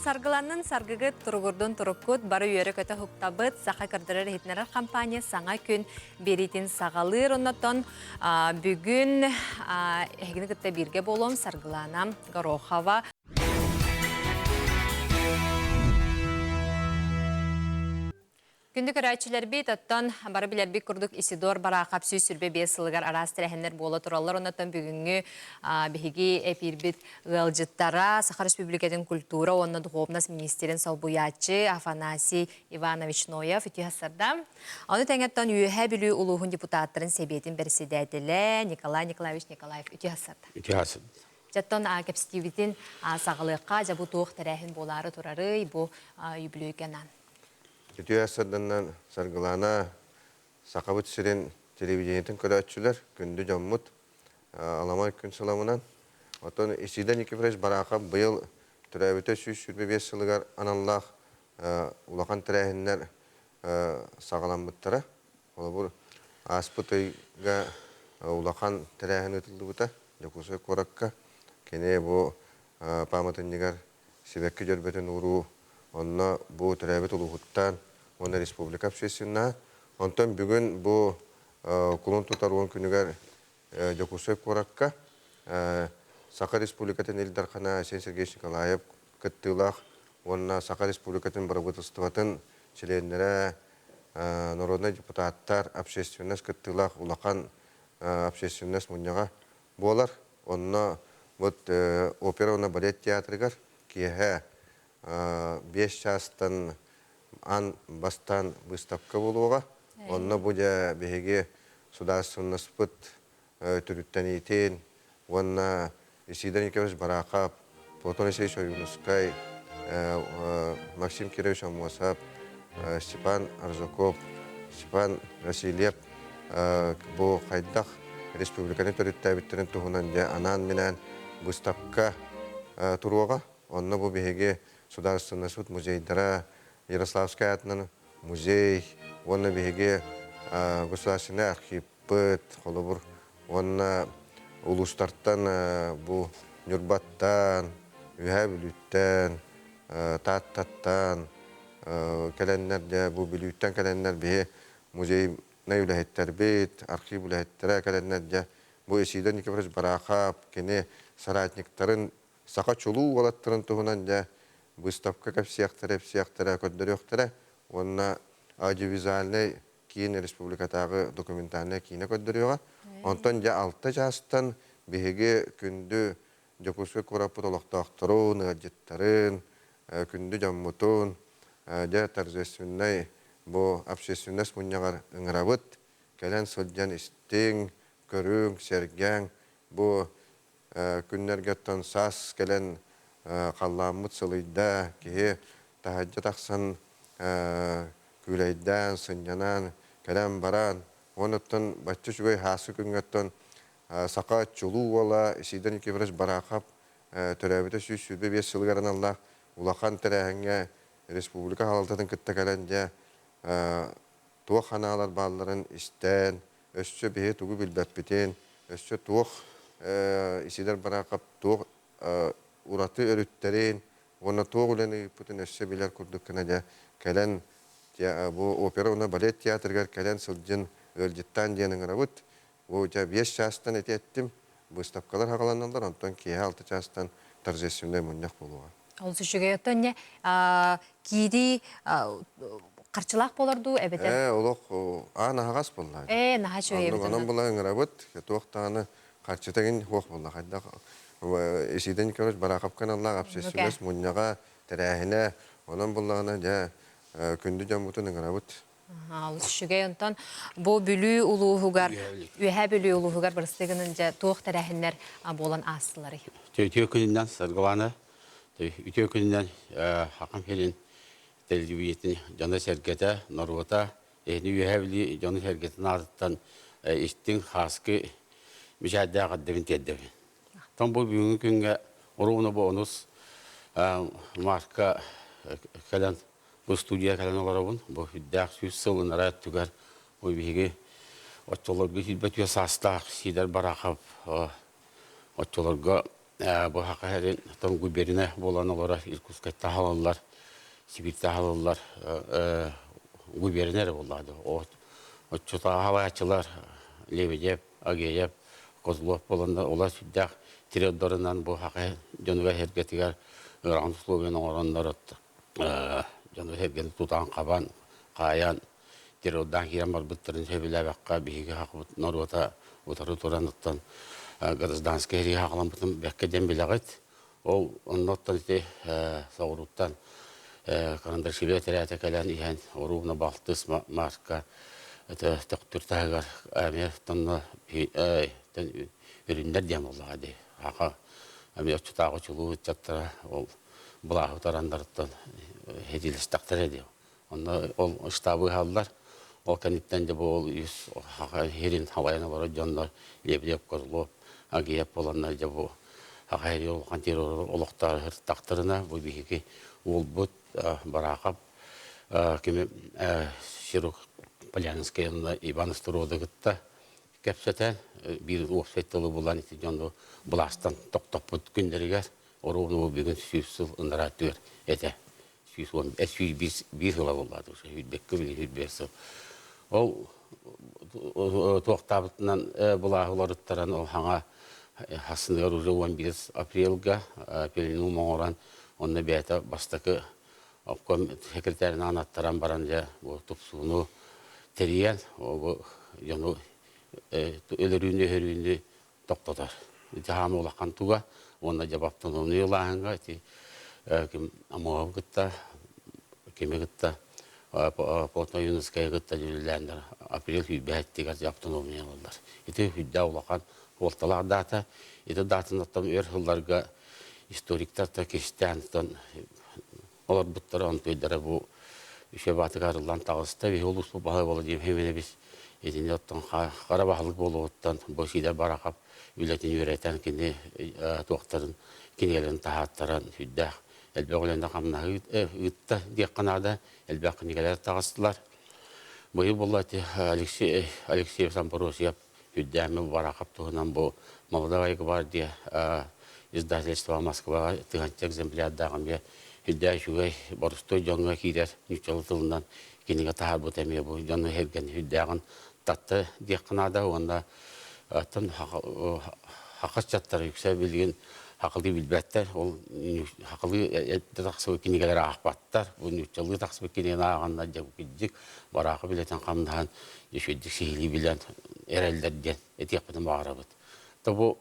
Саргыланнын саргыгыт, туругурдун туруккут, бары үөрэ-көтө уһуктабыт, Саха көрдөрөр иһитиннэрэр компания саҥа күн биэриитин саҕалыыр. Оннотон бүгүн эһигини кытта бииргэ буолуом Саргылана Горохова. Күндү көрөөччүлэрбит, оттон бары билэрбит курдук Исидор Бараахап 125 сылыгар араас тэрээһиннэр буола тураллар. Оннотон бүгүҥҥү биһиги эпиирбит ыалдьыттара Саха Республикатын культура уонна духовность министрин солбуйааччы Афанасий Иванович Ноев үтүө сарда. Ону тэҥэттэн Үөһээ Бүлүү улууһун депутаттарын сэбиэтин бэрэссэдээтэлэ Николай Николаевич Николаев үтүө сарда. Үтүө сарда. Дьэттон кэпсэтиибитин саҕалыахха, дьэ бу туох тэрээһин буолаары турарый, бу үбүлүөйгэ анаан. Үтүө сарданнан Саргылаана Сахабыт сирин телевидениетин көрөөччүлэр, күндү дьоммут, аламай күн сыламынан. Оттон Исида Никифорович Бараахап быйыл төрөөбүтэ 125 сылыгар аналлаах улахан тэрээһиннэр саҕаламмыттара. Холобур, ааспыт ыйга улахан тэрээһин ыытыллыбыта Дьокуускай куоракка. Кини бу пааматынньыгар сибэкки дьөрбөтүн ууруу, онно бу төрөөбүт улууһуттан уонна республика общественноһа. Онтон бүгүн бу кулун тутар уон күнүгэр Дьокуускай куоракка Саха Республикатын Ил Дархана Айсен Сергеевич Николаев кыттыылаах уонна Саха Республикатын Бырабыыталыстыбатын чилиэннэрэ, народнай депутаттар, общественность кыттыылаах улахан общественность мунньаҕа буолар. Онно вот опера уонна балет театрыгар киэһэ 5 чаастан аан бастаан выставка буолуоҕа. Онно бу дьэ биһиги судаарыстыбаннаспыт төрүттэниитин уонна Исидор Николаевич Бараахап, Платон Алексеевич Ойуунускай, Максим Кирович Аммосов, Степан Аржаков, Степан Васильев бу хайдах республиканы төрүттээбиттэрин туһунан дьэ анаан-минээн выставка туруоҕа. Онно бу биһиги судаарыстыбаннаспыт музейдара, Ярославскай аатынан музей уонна биһиги государственнай архивпыт, холобур, уонна улуустартан бу Ньурбаттан, Үөһээ Бүлүүттэн, Тааттаттан кэлэннэр дьэ бу Бүлүүттэн кэлэннэр биһи музейнай үлэһиттэрбит, архив үлэһиттэрэ кэлэннэр дьэ бу Исидор Никифорович Бараахап кини соратниктарын саха чулуу уолаттарын туһунан дьэ выставка кэпсиэхтэрэ, ипсиэхтэрэ, көрдөрүөхтэрэ уонна аудиовизуальнай киин республикатааҕы документальнай киинэ көрдөрүөҕэ. Онтон дьэ алта чаастан биһиги күндү Дьокуускай куораппыт олохтоохторун, ыалдьыттарын, күндү дьоммутун дьэ торжественнай бу общественность мунньаҕар ыҥырабыт. Кэлэн сылдьан истиҥ, көрүҥ, сэргээҥ. Бу күннэргэ оттон саас кэлэн халлааммыт сылыйда, киһи таһырдьа тахсан күүлэйдээн, сынньанан, кэлэн баран, уонна оттон бачча үчүгэй һааскы күҥҥэ оттон саха чулуу уола Исидор Никифорович Барахов төрөөбүтэ 125 сылыгар аналлаах улахан тэрээһиҥҥэ республика салалтатын кытта кэлэн дьэ туох ханаалар баалларын истэн, өссө биһи тугу билбэппитин, өссө туох Исидор Барахов туох ураты өрүттэрин уонна туох үлэни ыыппытын өссө билэр курдук гына дьэ кэлэн бу опера уонна балет театрыгар кэлэн сылдьын ыалдьыттаан диэн ыҥырабыт. Бу дьэ 5 чаастан ити эттим, выставкалар хаҕаланаллар, онтон киэһэ 6 чаастан торжественнай мунньах буолуоҕа. Олус үчүгэй. Оттон не киирии харчылаах буолар дуу эбэтэр? Ээ, олох аан аһаҕас буолла. Ээ, наһаа үчүгэй эбит. Онон була ыҥырабыт, туох даҕаны харчыта игин суох буолла. Хайдах Исидор Николаевич Бараховка аналлаах общественность мунньаҕа, тэрээһинэ, онон буллаҕына дьэ күндү дьоммутун ыҥырабыт. Олус үчүгэй. Онтон бу Бүлүү улууһугар, Үөһээ Бүлүү улууһугар бырастыгынан дьэ туох тэрээһиннэр буолан аастыларый? Үтүө күнүнэн Саргылана, үтүө күнүнэн Хакам сирин телевидениетин дьоно-сэргэтэ, норуота, эһини Үөһээ Бүлүү дьоно-сэргэтин аатыттан истиҥ хааскы мичээрдээх эрдэбин тиэрдэбин. Оттон бу бүгүҥҥү күҥҥэ оруобуна бу онус марка кэлэн бу студия кэлэн олоробун. Бу үрдээх 100 сыл ынараа өттүгэр бу биһиги оччолорго 22 саастаах Сидор Барахов оччолорго Бу Саха сирин тон губерния буолан олорор Иркутскайтан аһалаллар, Сибииртэн аһалаллар губерния эрэ буоллаҕа дии. Оччотооҕу аһалааччылар Лебедев, Агеев, Козлов буоланнар олор сүрдээх тириэрдэринэн бу Саха дьонугар-сэргэтигэр ыарахан условияны оҥороннор дьону-сэргэни тутан-хабан, хаайан террордаан киирэн барбыттарын сөбүлээбэххэ биһиги сахабыт норуота утары туран оттон гражданскай сэрии саҕаламмытын бэккэ диэн билэҕит. Ол оннуттан ити соҕурууттан Карандашилия этэрээтэ кэлэн иһэн оруобуна балтыс маарка это төхтүр таһыгар эмиэ тонно үрүннэр диэн буоллаҕа дии. Аха эмиэ оччотооҕу чулуу ыччаттара ол былааһы утараннарыттан хэдиилэстэхтэрэ дии. Онно ол штабы ыһаллар. Ол кэнниттэн дьэ бу ол үс сирин халайан олорор дьоннор Лебедев, Козлов, Агеев буоланнар дьэ бу Саха сири улахан террор олохтоох сырыттахтарына бу биһиги уолбут Бараахап кими Сирук Полянскай уонна Иван Остроды кытта кэпсэтэн биир уопсай тылы булан ити дьону былаастан тохтоппут күннэригэр оруобуна бүгүн 100 сыл ынараа түөр этэ. 101 сыла буоллаат уже сүүрбэккэ били 105 сыл. Ол туохтаабытынан былааһы уларыттаран ол хаҥа хасыныгар уже 11 апрельга пленум оҥорон онно бэйэтэ бастакы обком секретарынан аттаран баран дьэ бу тупсууну тэрийэн бу дьону өлөрүүнү-өһөрүүнү тохтотор. Ити хаама улахан туга уонна дьэ автономнай ылааһыҥҥа ити ким Амоһовы кытта кими кытта Плотно Юнская кытта дьүллээннэр апрель сүүрбэһэттигэр дьэ автономия ылаллар. Ити сүрдээх улахан суолталаах даата. Ити даатаны оттон өр сылларга историктар да кистээн олорбуттара онтуйдара бу үчүгэй баатыгар арыллан таҕыста. Биһи улууспут баһылыга Владимир Химиневич итини оттон хара баһылык буолуоҕуттан бу Сидор Барахов үлэтин үөрэтэн кини туохтарын кинигэлэрин таһааттаран сүрдээх элбэх үлэни хамнаһы ыытта диэххэ наада. Элбэх кинигэлэр таҕыстылар. Быйыл буолла ити Алексей Алексеев Амбросьев Үрдээммэ Барахов туһунан бу Молодая гвардия издательство Москваҕа тыһыынча экземплярдаах эмиэ үрдээх үчүгэй боростуой дьоҥҥо киирэр нууччалыы тылынан кинигэ таһаарбыт эмиэ бу дьону эргэн үрдээҕин татта диэххэ наада уонна оттон саха ыччаттара үксэ билигин сахалыы билбэттэр ол сахалыы эрдэ тахсыбыт кинигэлэри аахпаттар бу нууччалыы тахсыбыт кинигэни ааҕаннар дьэ кырдьык бараахы билэтин хамнаһан үчүгэйдик сиһилии билэн эрэллэр диэн этиэхпитин баҕарабыт. То бу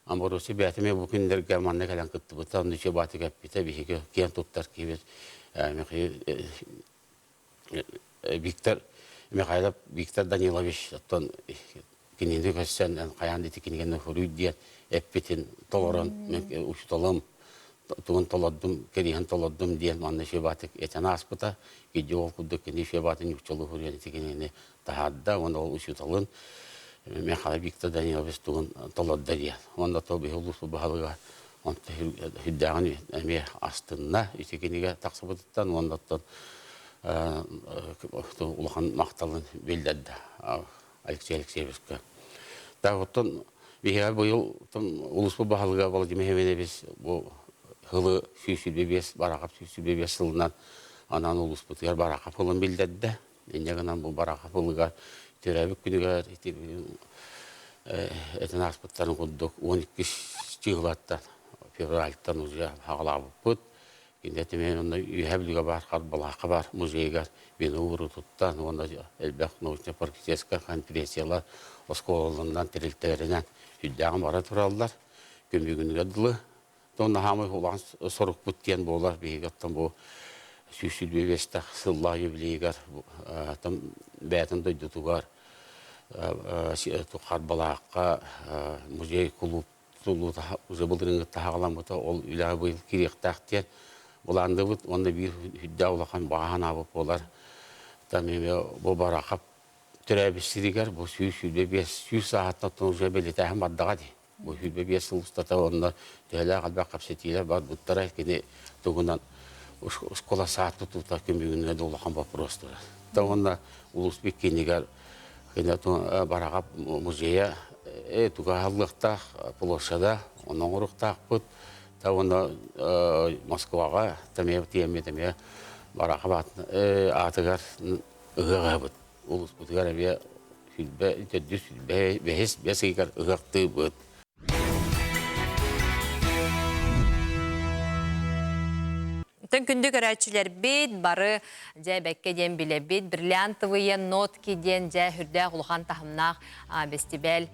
Амбросий бэйэтэ бу күннэргэ манна кэлэн кыттыбыта, онно үчүгэй баатык эппитэ, биһиги киэн туттар киһибит Михаил Виктор Михайлов Виктор Данилович оттон кинини көрсөн эн хайаан да ити кинигэни суруй диэн эппитин толорон мен учууталым тугун толордум, кэриэһин толордум диэн манна Фебатик этэн ааспыта. Киди ол курдук кини Фебатын ньукчалыы суруйан ити кинини таһаарда уонна ол учууталын Михаил Виктор Данилович тугун толордо диэн. Уонна то биһи улууспут баһылыга онто сүрдээҕин эмиэ астынна ити кинигэ тахсыбытыттан уонна оттон улахан махталын биллэрдэ Алексей Алексеевичка. Так оттон биһиэхэ быйыл улууспут баһылыга Владимир Химиневич бу сылы 125 Барахов 125 сылынан анаан улууспутугар Барахов сылын биллэрдэ. Инньэ гынан бу Барахов сылыгар төрөөбүт күнүгэр ити этэн ааспыттарын курдук 12 чыһылаттан февральтан уже хаҕалаабыппыт. Кинилэр түмэн онно Үөһээ Бүлүүгэ баар Харбалаахха баар музейыгар вино уурутуттан уонна элбэх научно-практическай конференциялар оскуолаларынан, тэрилтэлэринэн сүрдээҕин бара тураллар. Күн бүгүнүгэр дылы. Онно хаамай улахан сорукпут диэн буолар. Биһиги оттон бу 125 сыллаах юбилейыгар бэйэтин дойдутугар Харбалаахха музей кулууп уже былырыыҥҥыттан саҕаламмыта, ол үлэҕэ быйыл киириэхтээх диэн былаанныыбыт уонна биир сүрдээх улахан баҕа санаабыт буолар. Там эмиэ бу Барахов төрөөбүт сиригэр бу 125 100 сааһыттан уже бэлиэтээһин бардаҕа дии. Бу 125 сыл устата онно төһөлөөх элбэх кэпсэтиилэр барбыттара кини тугунан оскуола саат тутуута күн бүгүнүгэр да улахан вопрос турар. Та уонна улуус киинигэр Бараҕап музейа туга аһыллыахтаах площада. Онно оҥоруохтаахпыт. Та уонна Москваҕа тамиэ тиэммит эмиэ Барахов аатыгар ыһыах ыһабыт. Улууспутугар эмиэ сүлбэ төрдүс бэһис бэс ыйыгар ыһыахтыыбыт. Төн күндү көрөөччүлэрбит бары дьэ бэккэ диэн билэбит. Бриллиантовые нотки диэн дьэ үрдээх улахан таһымнаах бэстибээл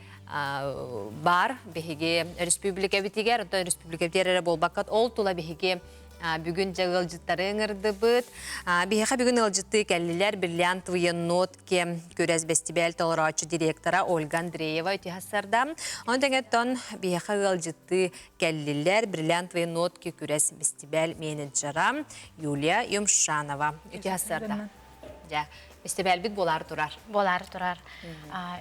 бар биһиги республикабитигэр, оттон республикабитигэр эрэ буолбакка ол тула биһиги бүгүн дьэ ыалдьыттары ыҥырдыбыт. Биһиэхэ бүгүн ыалдьыттыы кэллилэр Бриллиантовые нотки күрэс бэстибээл толорооччу директора Ольга Андреева үтүһассарда. Оны тэҥэттон биһиэхэ ыалдьыттыы кэллилэр Бриллиантовые нотки күрэс бэстибээл менеджера Юлия Юмшанова үтүһассарда. Дьэ, бэстибээлбит буолаар турар. Буолаар турар.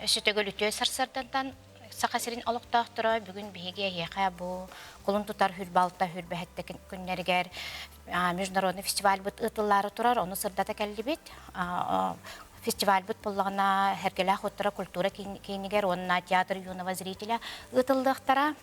Өссө төгүл үтүө сарсыардантан Саха сирин олохтоохторо бүгүн биһиги эһиэхэ бу кулун тутар хүрбалта хүрбэһэттэ күннэригэр международный фестивальбыт ыытыллаары турар, ону сырдата кэллибит. Фестивальбыт буоллаҕына Сэргэлээх уоттара культура киинигэр уонна театр юного зрителя ыытыллыахтара.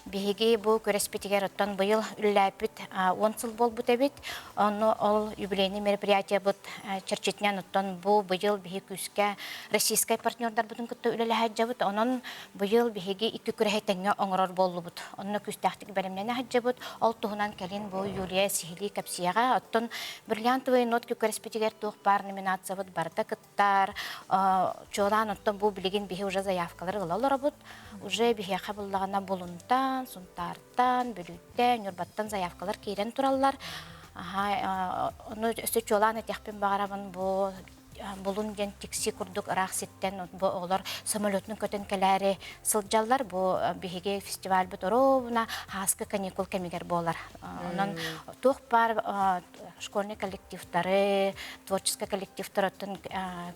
Биһиги бу күрэспитигэр оттон быйыл үлэлээппит 10 сыл буолбут эбит. Онно ол юбилейный мероприятиебыт чэрчитинэн оттон бу быйыл биһи күүскэ российскай партнердарбытын кытта үлэлэһэ сылдьабыт. Онон быйыл биһиги икки күрэһи тэҥҥэ оҥорор буоллубут. Онно күүстээхтик бэлэмнэнэ сылдьабыт. Ол туһунан кэлин бу Юлия сиһилии кэпсиэҕэ. Оттон бриллиантовые нотки күрэспитигэр туох баар номинациябыт барыта кыттар. Чуолаан оттон бу билигин биһи уже заявкалары ыла олоробут. Уже биһиэхэ буллаҕына Булунтан, Сунтаартан, Бүлүүттэн, Ньурбаттан заявкалар киирэн тураллар. Аха, ону өссө чуолаан этиэхпин баҕарабын бу Булун диэн тикси курдук ыраах сиртэн бу оҕолор самолетунан көтөн кэлээри сылдьаллар. Бу биһиги фестивальбыт оруобуна һааскы каникул кэмигэр буолар. Онон туох баар школьный коллективтары, творческай коллективтары оттон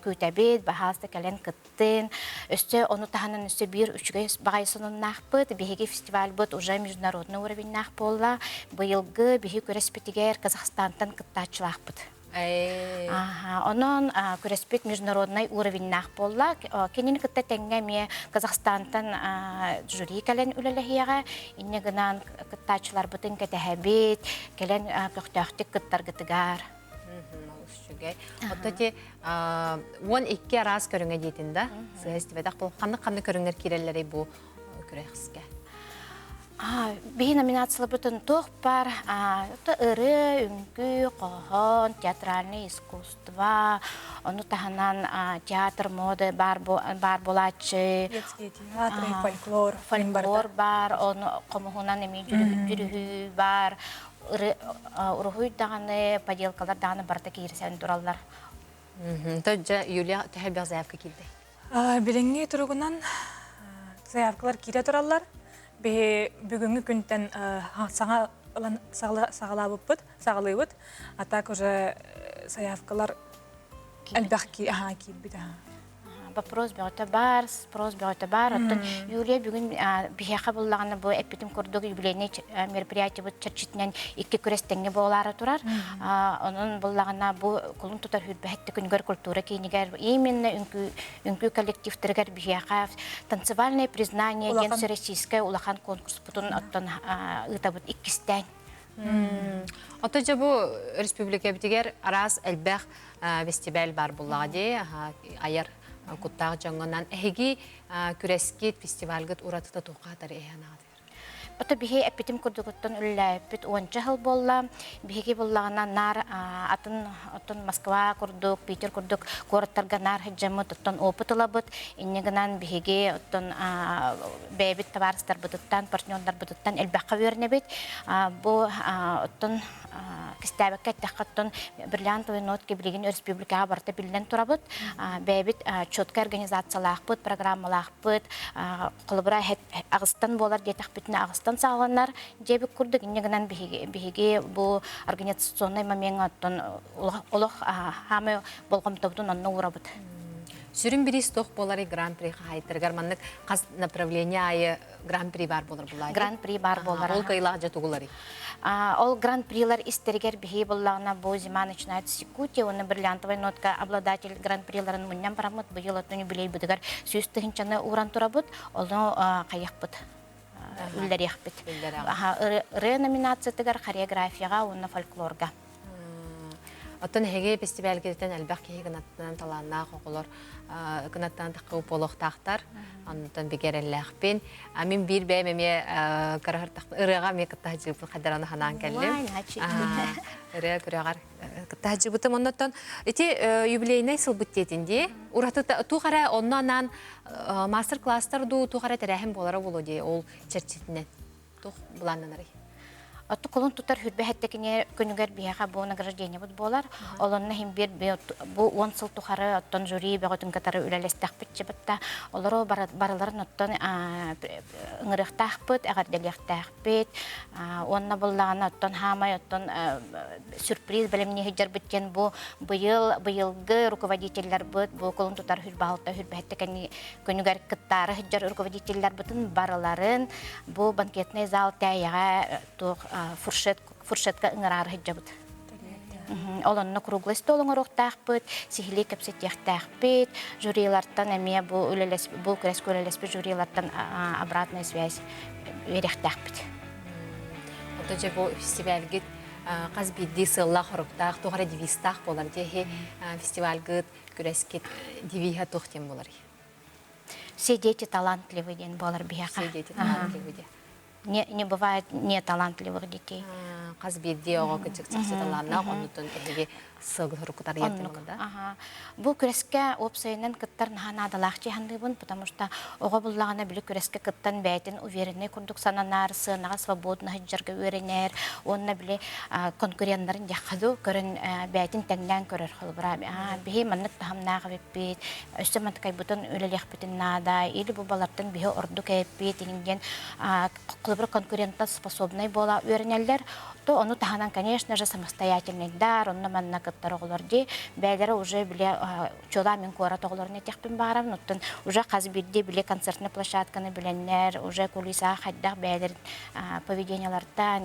күүтэбит, баһаалыста кэлэн кыттын. Өссө ону таһынан өссө биир үчүгэй баҕайы сонуннаахпыт. Биһиги фестивальбыт уже международный уровеньнаах буолла. Быйылгы биһи күрэспитигэр Казахстантан кыттааччылаахпыт. Онон күрэспит международный уровеньнаах буолла. Кинини кытта тэҥҥэ эмиэ Казахстантан жюри кэлэн үлэлэһиэҕэ. Инньэ гынан кыттааччыларбытын кэтэһэбит, кэлэн көхтөөхтүк кыттаргытыгар. Үчүгэй. Отто ти 12 араас көрүҥэ диэтин да? Сыа истибэтэх бұл ханнык-ханнык көрүҥнэр киирэллэрий бу күрэхске? Биһи номинацияларбытын туох бар ырыа, үҥкүү, хоһоон, театральное искусство, ону таһынан театр мода бар бар буолааччы. Детский театр, фольклор, фольклор бар, ону хомуһунан эмиэ дьүрүһүү бар, уруһуй даҕаны, поделкалар даҕаны барыта киирсэн тураллар. Дьэ, Юлия, төһө элбэх заявка киирдэ? Билиҥҥи туругунан заявкалар киирэ тураллар. Биһи бүгүҥҥү күнтэн саҥа ылан саҕалаабыппыт, саҕалыыбыт. А так уже заявкалар элбэх киирбит. Вопрос бөҕөтө бар, спрос бөҕөтө бар. Оттон Юлия бүгүн биһиэхэ буллаҕына бу эппитим курдук юбилейный мероприятиебыт чэрчитинэн икки күрэс тэҥҥэ буолаары турар. Онон буллаҕына бу кулун тутар хүрбэһэтти күнүгэр культура киинигэр именно үҥкүү үҥкүү коллективтарыгар биһиэхэ танцевальное признание диэн всероссийскай улахан конкурспутун оттон ыытабыт иккистээн. Ото дьэ бу республикабитигэр араас элбэх фестиваль бар буллаҕа дии айар куттаах дьоҥҥонан эһиги күрэскит фестивальгыт уратыта туохха эһэн аҕатыгар Ото биһи эппитим курдугуттан үллээппит уонча сыл буолла. Биһиги буллаҕына наар атын оттон Москва курдук, Питер курдук куораттарга наар сылдьаммыт, оттон опыт ылабыт. Инньэ гынан биһиги оттон бэйэбит табаарыстарбытыттан, партнердарбытыттан элбэххэ үөрэнэбит. Бу оттон кистээбэккэ эттэххэ оттон бриллиантовые нотки билигин өрөспүүбүлүкэҕэ барыта биллэн турабыт. Бэйэбит четкай организациялаахпыт, программалаахпыт. Холобура, аҕыстан буолар диэтэхпитинэ аҕыстан саҕаланар диэбит курдук. Инньэ гынан биһиги бу организационнай момеҥҥа оттон олох хаамай болҕомтобутун онно уурабыт. Сүрүн бириис туох буоларый гран-при хаһаайыттарыгар маннык хас направление аайы гран-при баар буолар булаа Гран-при баар буолар. Ол кыайылаах дьэ тугуларый? Ол гран-прилар истэригэр биһи буллаҕына бу «Зима начинается с Якутии» уонна «Бриллиантовая нотка» обладатель гран-приларын мунньан бараммыт быйыл оттон юбилейбытыгар 100 тыһыынчаны ууран турабыт. Ону хайыахпыт. үллэриэхпит. Ырыа номинациятыгар хореографияҕа уонна фольклорга. Оттон эһиги фестивальгититтэн элбэх киһи кынаттанан талааннаах оҕолор кынаттанан таххы буолуохтаахтар. Онтон бигэ эрэллээхпин. Мин биир бэйэм эмиэ кыраһыртахпын ырыаҕа эмиэ кытта сылдьыбыппын хайдараны санаан кэллим. Ырыа күрэҕэр кытта сылдьыбытым. Оннуттан ити юбилейнай сылбыт диэтин дии. Ураты туох эрэ онно анаан мастер-класстар дуу туох эрэ тэрээһин буолара буолуо дии ол чэрчитинэн. Туох былааннанарый? Отту кулун тутар хүрбэ хэттэ күнүгэр биһиэхэ бу награждениебыт буолар. Ол онно иһин биир бу 10 сыл тухары оттон жюри бөҕөтүн кытары үлэлэстэхпит чыбытта. Олору барыларын оттон ыҥырыахтаахпыт, эҕэрдэлиэхтээхпит. Уонна буллаҕына оттон хаамай оттон сюрприз бэлэмнии сылдьарбыт диэн бу быйыл быйылгы руководителларбыт бу кулун тутар хүрбэ хүрбэһэтте күнүгэр кыттаары сылдьар руководителларбытын барыларын бу банкетный зал тээйэҕэ туох фуршет фуршетка ыҥыраары сылдьабыт. Ол онно круглый стол оҥоруохтаахпыт, сиһилии кэпсэтиэхтээхпит, жюрилартан эмиэ бу үлэлэс бу күрэскэ үлэлэспит жюрилартан обратная связь үөрэхтээхпит. Онтон дьэ бу фестивальгит хас биирдии сыаллаах-соруктаах, туох эрэ девизтаах буолар дии фестивальгыт күрэскит девиһа туох диэн буоларый? Все дети талантливы диэн буолар биһиэхэ. Все дети талантливы диэн. Не, не бывает не талантливых детей. Хас биирдии оҕо кырдьык чахчы талааннаах, оннуттан эһиги сылгы тарыйар да? Ага. Бу күрэскэ уопсайынан кыттар наһаа наадалаах дьиһанныыбын, потому что оҕо буллаҕына били күрэскэ кыттан бэйэтин уверенный курдук сананар, сыанаҕа свободно сылдьарга үөрэнэр, уонна били конкуреннарын дьаххаду көрөн бэйэтин тэҥнээн көрөр холобура биһи маннык таһымнаах эбиппит, өссө мантыкайбытын үлэлиэхпитин наада, или бу балартан биһи ордук эппит диэн холобура конкурентоспособнай буола үөрэнэллэр, то ону таһынан, конечно же, самостоятельныйдар, онно манна кыттар оҕолор дии, бэйэлэрэ уже биле чуолаан мин куорат оҕолорун этиэхпин баарам, оттон уже хас биирдии биле концертный площадканы билэннэр, уже кулисаҕа хайдах бэйэлэрин поведениялартан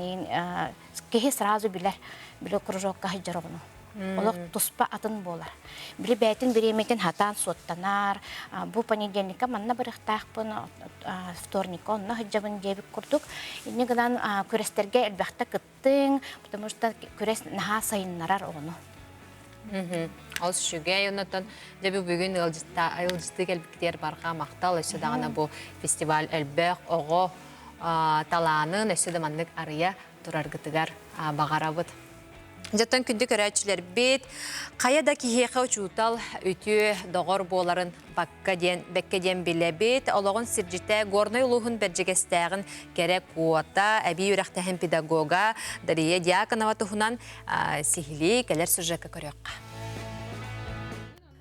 киһи сразу билэр, биле кружокка сылдьар оҕону. Олох туспа атын буолар. Били бэйэтин бириэмэтин хатаан суоттанар, бу понедельникка манна барыахтаахпын, вторникка онно сылдьабын диэбит курдук. Инньэ гынан күрэстэргэ элбэхтэ кыттыҥ, потому что күрэс наһаа сайыннарар оҕону. Ол үчүгэй, оннотон дьэ бу бүгүн ыалдьыттыы кэлбиккитигэр барҕа махтал, өссө даҕаны бу фестиваль элбэх оҕо талаанын өссө да маннык арыйа тураргытыгар баҕарабыт. Дьоттон күндү көрөөччүлэрбит, хайа да киһиэхэ учуутал үтүө доҕор буоларын бакка диэн, бэккэ диэн билэбит. Олоҕун сирдьитэ Горнай улууһун Бэрдьигэстээҕин кэрэ куота, эбии үрэхтэһин педагога Дария Дьяконова туһунан сиһилии кэлэр сюжекка көрүөххэ.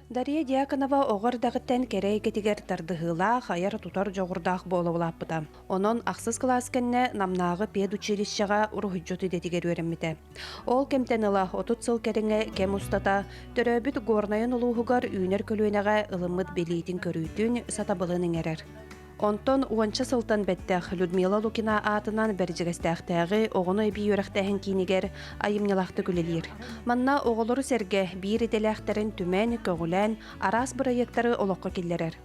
Дария Дьяконова оҕо эрдэҕиттэн кэрэ эйгэтигэр тардыһыылаах, айар-тутар дьоҕурдаах буола улааппыта. Онон ахсыс кылаас кэннэ Намнааҕы педучилищеҕа уруһуйдьут идэтигэр үөрэммитэ. Ол кэмтэн ыла 30 сыл кэриҥэ кэм устата төрөөбүт Горнайын улууһугар үүнэр көлүөнэҕэ ылыммыт билиитин-көрүүтүн, сатабылын иҥэрэр. Онтон уонча сылтан бэттэх Людмила Лукина аатынан Бэрдьигэстээхтээҕи оҕону эбии үөрэхтээһин киинигэр айымньылаахтык үлэлиир. Манна оҕолору сэргэ биир идэлээхтэрин түмэн, көҕүлээн араас бырайыактары олоххо киллэрэр.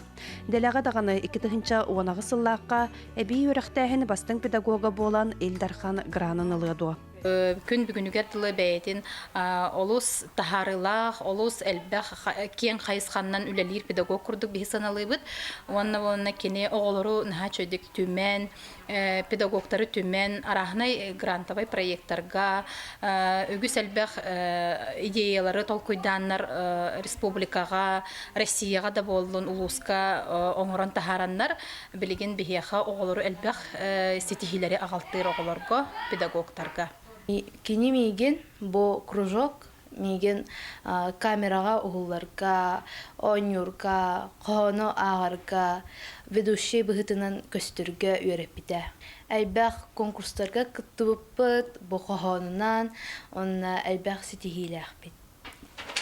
Дэлэҕэ даҕаны 2018 сыллаахха эбии үөрэхтээһин бастыҥ педагога буолан Ил Дархан гранын ылыа дуо? Күн бүгүнүгэр дылы бэйэтин олус таһаарыылаах, олус элбэх киэҥ хайысханнан үлэлиир педагог курдук биһи саналыыбыт. Уонна уонна кини оҕолору наһаа үчүгэйдик түмэн, педагогтары түмэн, арааһынай грантовай проекттарга үгүс элбэх идеялары толкуйдааннар республикаҕа, Россияҕа да буоллун улууска оҥорон таһаараннар Билигин биһиэхэ оҕолору элбэх ситиһиилэри аҕалтыыр оҕолорго, педагогтарга. Кини миигин бу кружок миигин камераҕа уһулларга, оонньуурга, хоһоону ааҕарга ведущий быһыытынан көстөргө үөрэппитэ. Элбэх конкурстарга кыттыбыппыт, бу хоһоонунан уонна элбэх ситиһиилээхпит.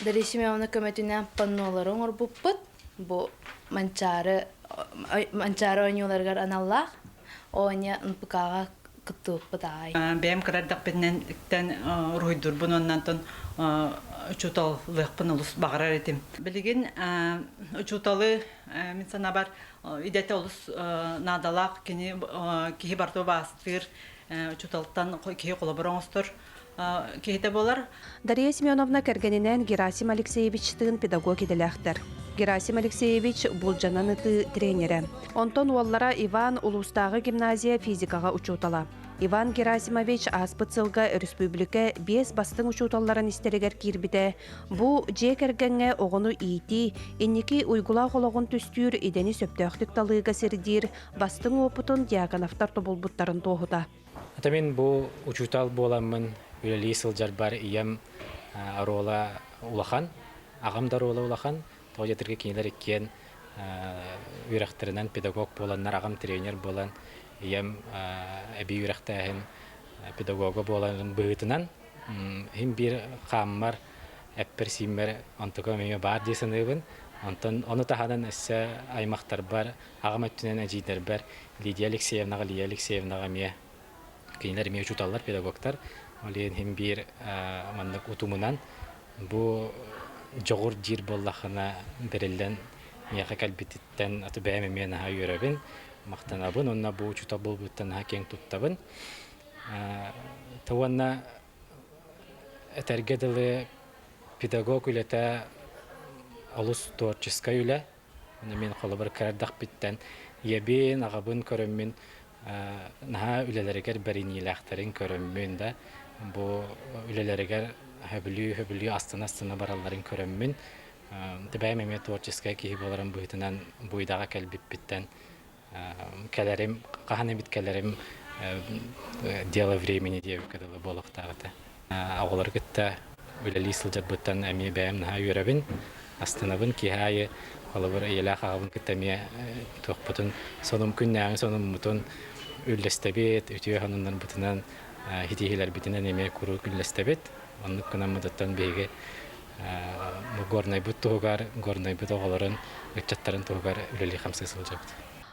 Дария Семеновна көмөтүнэн паннолары оҥорбуппут. Бу Манчаары Манчаары оонньууларыгар аналлаах оонньо НПК-ҕа кыттыбыппыт аҕай. Бэйэм кыра эрдэхпинэн уруһуйдуурбун уонна онтон учууталлыахпын олус баҕарар этим. Билигин учууталы мин санаабар идэтэ олус наадалаах кини киһи барыта убаастыыр учууталтан киһи холобур оҥостор киһитэ буолар. Дария Семеновна кэргэнинээн Герасим Алексеевичтыын педагог идэлээхтэр. Герасим Алексеевич булдьанан ытыы тренерэ. Онтон уоллара Иван улуустааҕы гимназия физикаҕа учуутала. Иван Герасимович ааспыт сылга өрөспүүбүлүкэ биэс бастыҥ учууталларын истэригэр киирбитэ. Бу дьиэ кэргэҥҥэ оҕону иитии, инники уйгулаах олоҕун түстүүр идэни сөптөөхтүк талыыга сирдиир бастыҥ уопутун Дьяконовтар тобулбуттарын туоһута. Ата мин бу учуутал буоламмын үлэлии сылдьарбар ийэм оруола улахан, аҕам да оруола улахан. Тоҕо диэтэргэ кинилэр иккиэн үөрэхтэринэн педагог буоланнар, аҕам тренер буолан, ийэм эбии үөрэхтээһин педагога буоларын быһыытынан иһин биир хааммар, эппэр-сииммэр онтукам эмиэ баар дии саныыбын. Онтон ону таһынан өссө аймахтарбар, аҕам өттүнэн эдьиийдэрбэр Лидия Алексеевнаҕа, Лия Алексеевнаҕа эмиэ кинилэр эмиэ учууталлар, педагогтар. Ол иһин биир маннык утумунан бу дьоҕур диир буоллаххына бэриллэн миэхэ кэлбититтэн аты бэйэм эмиэ наһаа үөрэбин, махтанабын уонна бу учуутал буолбуттан наһаа киэҥ туттабын. Уонна этэргэ дылы педагог үлэтэ олус творческай үлэ. Уонна мин холобур кыра эрдэхпиттэн ийэбин, аҕабын көрөммүн наһаа үлэлэригэр бэриниилээхтэрин көрөммүн да бу үлэлэригэр хөбүлүү-хөбүлүү астына-астына баралларын көрөммүн бэйэм эмиэ творческай киһи буоларым быһыытынан бу идэҕэ кэлбиппиттэн кэлэрим хаһан эмит кэлэрим дело времени диэбиккэ дылы буолуохтаах этэ. Оҕолору кытта үлэлии сылдьарбыттан эмиэ бэйэм наһаа үөрэбин, астынабын. Киэһэ аайы холобур ийэлээх аҕабын кытта эмиэ туохпутун сонум күннээҕи сонуммутун үллэстэбит, үтүө сонуннарбытынан, ситиһиилэрбитинэн эмиэ куруук үллэстэбит. Оннук гынаммытыттан биһиги Горнайбыт туһугар, Горнайбыт оҕолорун, ыччаттарын туһугар үлэлии-хамсыы сылдьабыт.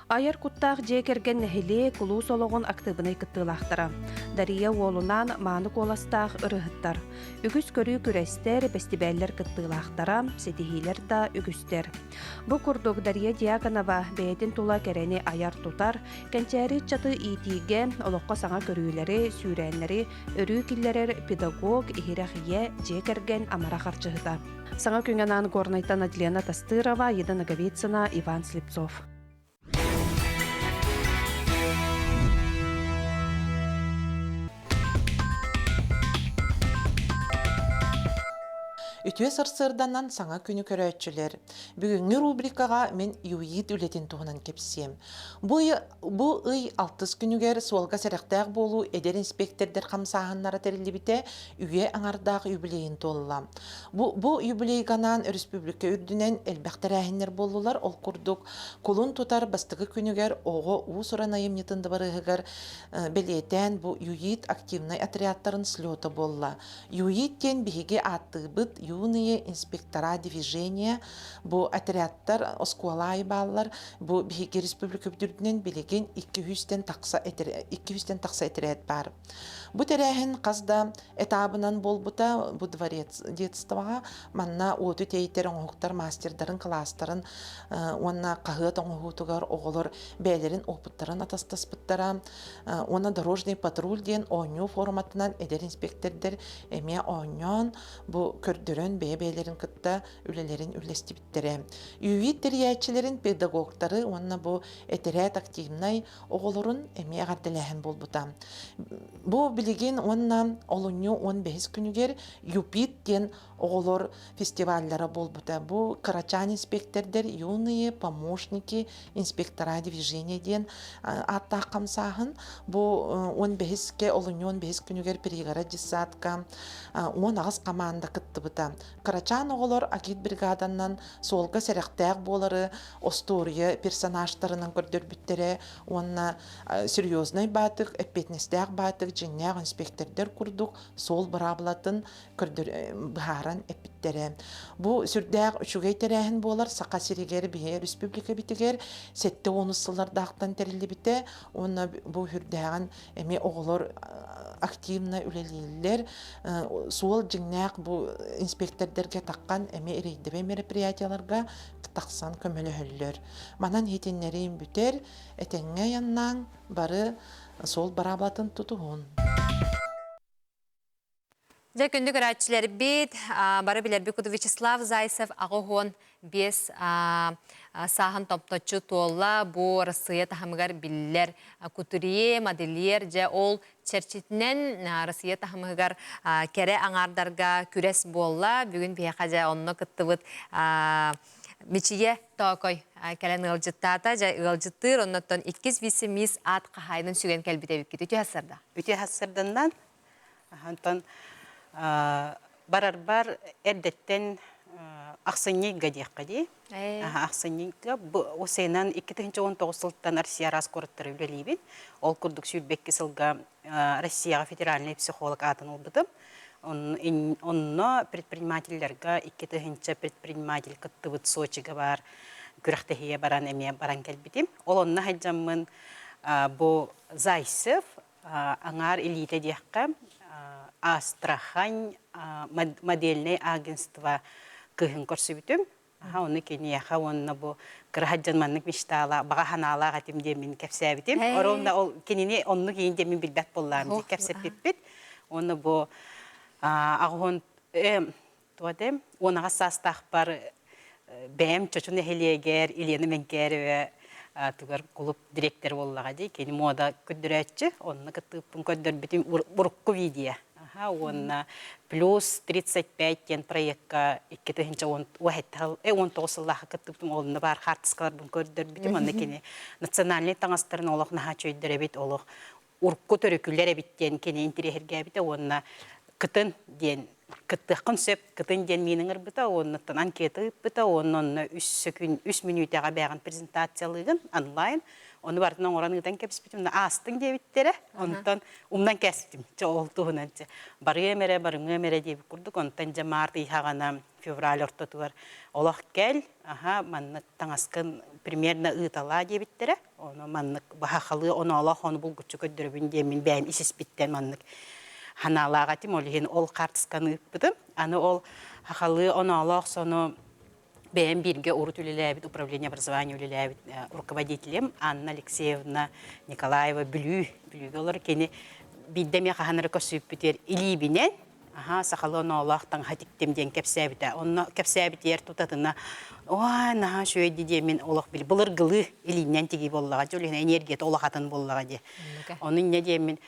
Айар куттаах дьиэ кэргэн нэһилиэк, улуус олоҕун актыыбынай кыттыылаахтара. Дария уолунаан мааны куоластаах ырыһыттар. Үгүс көрүү күрэстэр, бэстибээллэр кыттыылаахтара, ситиһиилэр да үгүстэр. Бу курдук Дария Дьяконова бэйэтин тула кэрэни айар-тутар, кэнчээри ыччаты иитиигэ, олоххо саҥа көрүүлэри, сүүрээннэри өрүү киллэрэр педагог, иһирэх ийэ, дьиэ кэргэн амарах арчыһыта. Саҥа күҥ анаан Горнайтан Адлена Тастырова, Еда Ноговицына, Иван Слепцов. Үтүө сарсыарданан саҥа күнү көрөөччүлэр, бүгүҥҥү рубрикаҕа мин ЮИД үлэтин туһунан кэпсиэм. Бу ый, бу ый алтыс күнүгэр суолга сэрэхтээх буолуу эдэр инспектордар хамсааһыннара тэриллибитэ үйэ аҥардаах юбилейын туолла. Бу, бу юбилейга анаан өрөспүүбүлүкэ үрдүнэн элбэх тэрээһиннэр буоллулар. Ол курдук, кулун тутар бастакы күнүгэр оҕо уус-уран айымньытын дыбарыаһыгар бэлиэтээн бу ЮИД активнай отрядтарын слета буолла. ЮИД диэн биһиги ааттыыбыт юные инспектора движения бу отрядтар оскуола аайы бааллар. Бу биһиги республика үрдүнэн билигин 200-тэн тахса 200-тэн тахса этэрээт баар. Бу тэрээһин хас да этабынан буолбута бу дворец детствоҕа манна уоту тэйтэр оҥоһуктар мастердарын кылаастарын уонна хаһыат оҥоһуутугар оҕолор бэйэлэрин опыттарын атастаспыттара уонна дорожный патруль диэн оонньуу форматынан эдэр инспектордар эмиэ оонньоон бу көрдөрөн бэйэ-бэйэлэрин кытта үлэлэрин үллэстибиттэрэ. ЮВИД тэрийээччилэрин педагогтары уонна бу этэрээт активнай оҕолорун эмиэ эҕэрдэлээһин буолбута. Бу билигин уонна олунньу 15 күнүгэр ЮПИТ диэн оҕолор фестиваллара буолбута. Бу кырачаан инспектордар юные помощники инспектора движения диэн ааттаах хамсааһын. Бу 15-ке олунньу 15 күнүгэр Пригород детсадка 18 команда кыттыбыта. Кырачаан оҕолор агит бригаданан суолга сэрэхтээх буолары остуоруйа персонажтарынан көрдөрбүттэрэ уонна серьезный баатык, эппиэтинэстээх баатык, дьиҥнээх инспектордар курдук суол быраабылатын быһааран эппиттэрэ. Бу сүрдээх үчүгэй тэрээһин буолар Саха сиригэр биһи республикабитигэр 70 сыллардаахтан тэриллибитэ уонна бу сүрдээҕин эмиэ оҕолор активно үлэлииллэр. Суол дьиҥнээх бу инспектордар. инспектордарга таххан эмиэ рейдэбэй мероприятияларга тахсан көмөлөһөллөр. Манан иһитиннэриим бүтэр, этэҥҥэ айаннааҥ, бары суол бараабатын тутуһун. Дьэ, күндү көрөөччүлэрбит, бары билэрбит курдук Вячеслав Зайцев 85 сааһын томточчу туолла. Бу Арассыыйа таһымыгар биллэр кутурье, модельер, дьэ ол чэрчитинэн Россия таһымыгар кэрэ аҥаардарга күрэс буолла. Бүгүн биһиэхэ дьэ онно кыттыбыт Мичийэ Тоокой кэлэн ыалдьыттаата. Дьэ ыалдьыттыыр, оннуттан иккис вице-мисс аат хаһаайынын сүгэн кэлбит эбиккит. Үтүө сарда. Үтүө сарданнан Онтон барарбар эрдэттэн ахсынньыйга диэххэ дии. Ахсынньыйга бу УСН-нан 2019 сылтан Россия араас куораттары үлэлиибин. Ол курдук 22 сылга Россияҕа федеральный психолог аатын ылбытым. Онно предпринимателлэргэ 2000 предприниматель кыттыбыт Сочига баар күрэхтэһиигэ баран эмиэ баран кэлбитим. Ол онно сылдьаммын бу Зайцев аҥаар илиитэ диэххэ, Астрахань модельнай агентство кыыһын көрсүбүтүм. Аха, ону киниэхэ уонна бу кыра маннык мечтаалаах, баҕа санаалаах этим диэн мин кэпсээбитим. Оруонна ол кинини оннук иин диэн мин билбэт буоллаам дии кэпсэппиппит. Уонна бу аҕыһын туох этэ, 18 саастаахпар бэйэм Чочу нэһилиэгэр Елена Мэҥкээревэ тугар кулууп дириэктэрэ буоллаҕа дии. Кини муода көрдөрөөччү. Онно кыттыыппын көрдөрбүтүм урукку видео. Аха, уонна плюс 35 диэн проекка 2019 сыллаахха кыттыбытым. Онно баар хаартыскаларбын көрдөрбүтүм. Онно кини национальнай таҥастарын олох наһаа үчүгэйдэр эбит, олох урукку төрүкүлэр эбит диэн кини интириэһиргээбитэ уонна кытын диэн кыттыаххын сөп кытын диэн миин ыҥырбыта уоннаттан анкета ыыппыта уонна онно үс сөкүн үс мүнүүтэҕэ бэйэҕин презентациялыыгын онлайн ону барытын оҥорон ыытан кэбиспитим аастыҥ диэбиттэрэ онтон умнан кээспитим чэ ол туһунан чэ барыам эрэ барымыам эрэ диэбит курдук онтон дьэ март ыйхаҕана февраль ортотугар олох кэл аха маннык таҥаскын примерно ыыталаа диэбиттэрэ Ону маннык баһахалыы оноолоох ону булгуччу көрдөрөбүн диэммин бэйэм ис-испиттэн маннык ханаалаах этим. Ол иһин ол хаартысканы ыыппытым. Аны ол хахалыы оноолоох сону бэйэм бииргэ урут үлэлээбит управление образования үлэлээбит руководителем Анна Алексеевна Николаева Бүлүү Бүлүүгэ олор кини биирдэ эмиэ хаһан эрэ көрсүбүппүтүгэр илиибинэн Аһаа, сахалыы оноолоох таҥаһа тиктим диэн кэпсээбитэ. Онно кэпсээбитигэр тутатына, ой, наһаа үчүгэй дии диэммин олох били былыргылыы илииннэн тигии буоллаҕа дии, ол иһин энергията улахатын буоллаҕа дии. Ону инньэ диэммин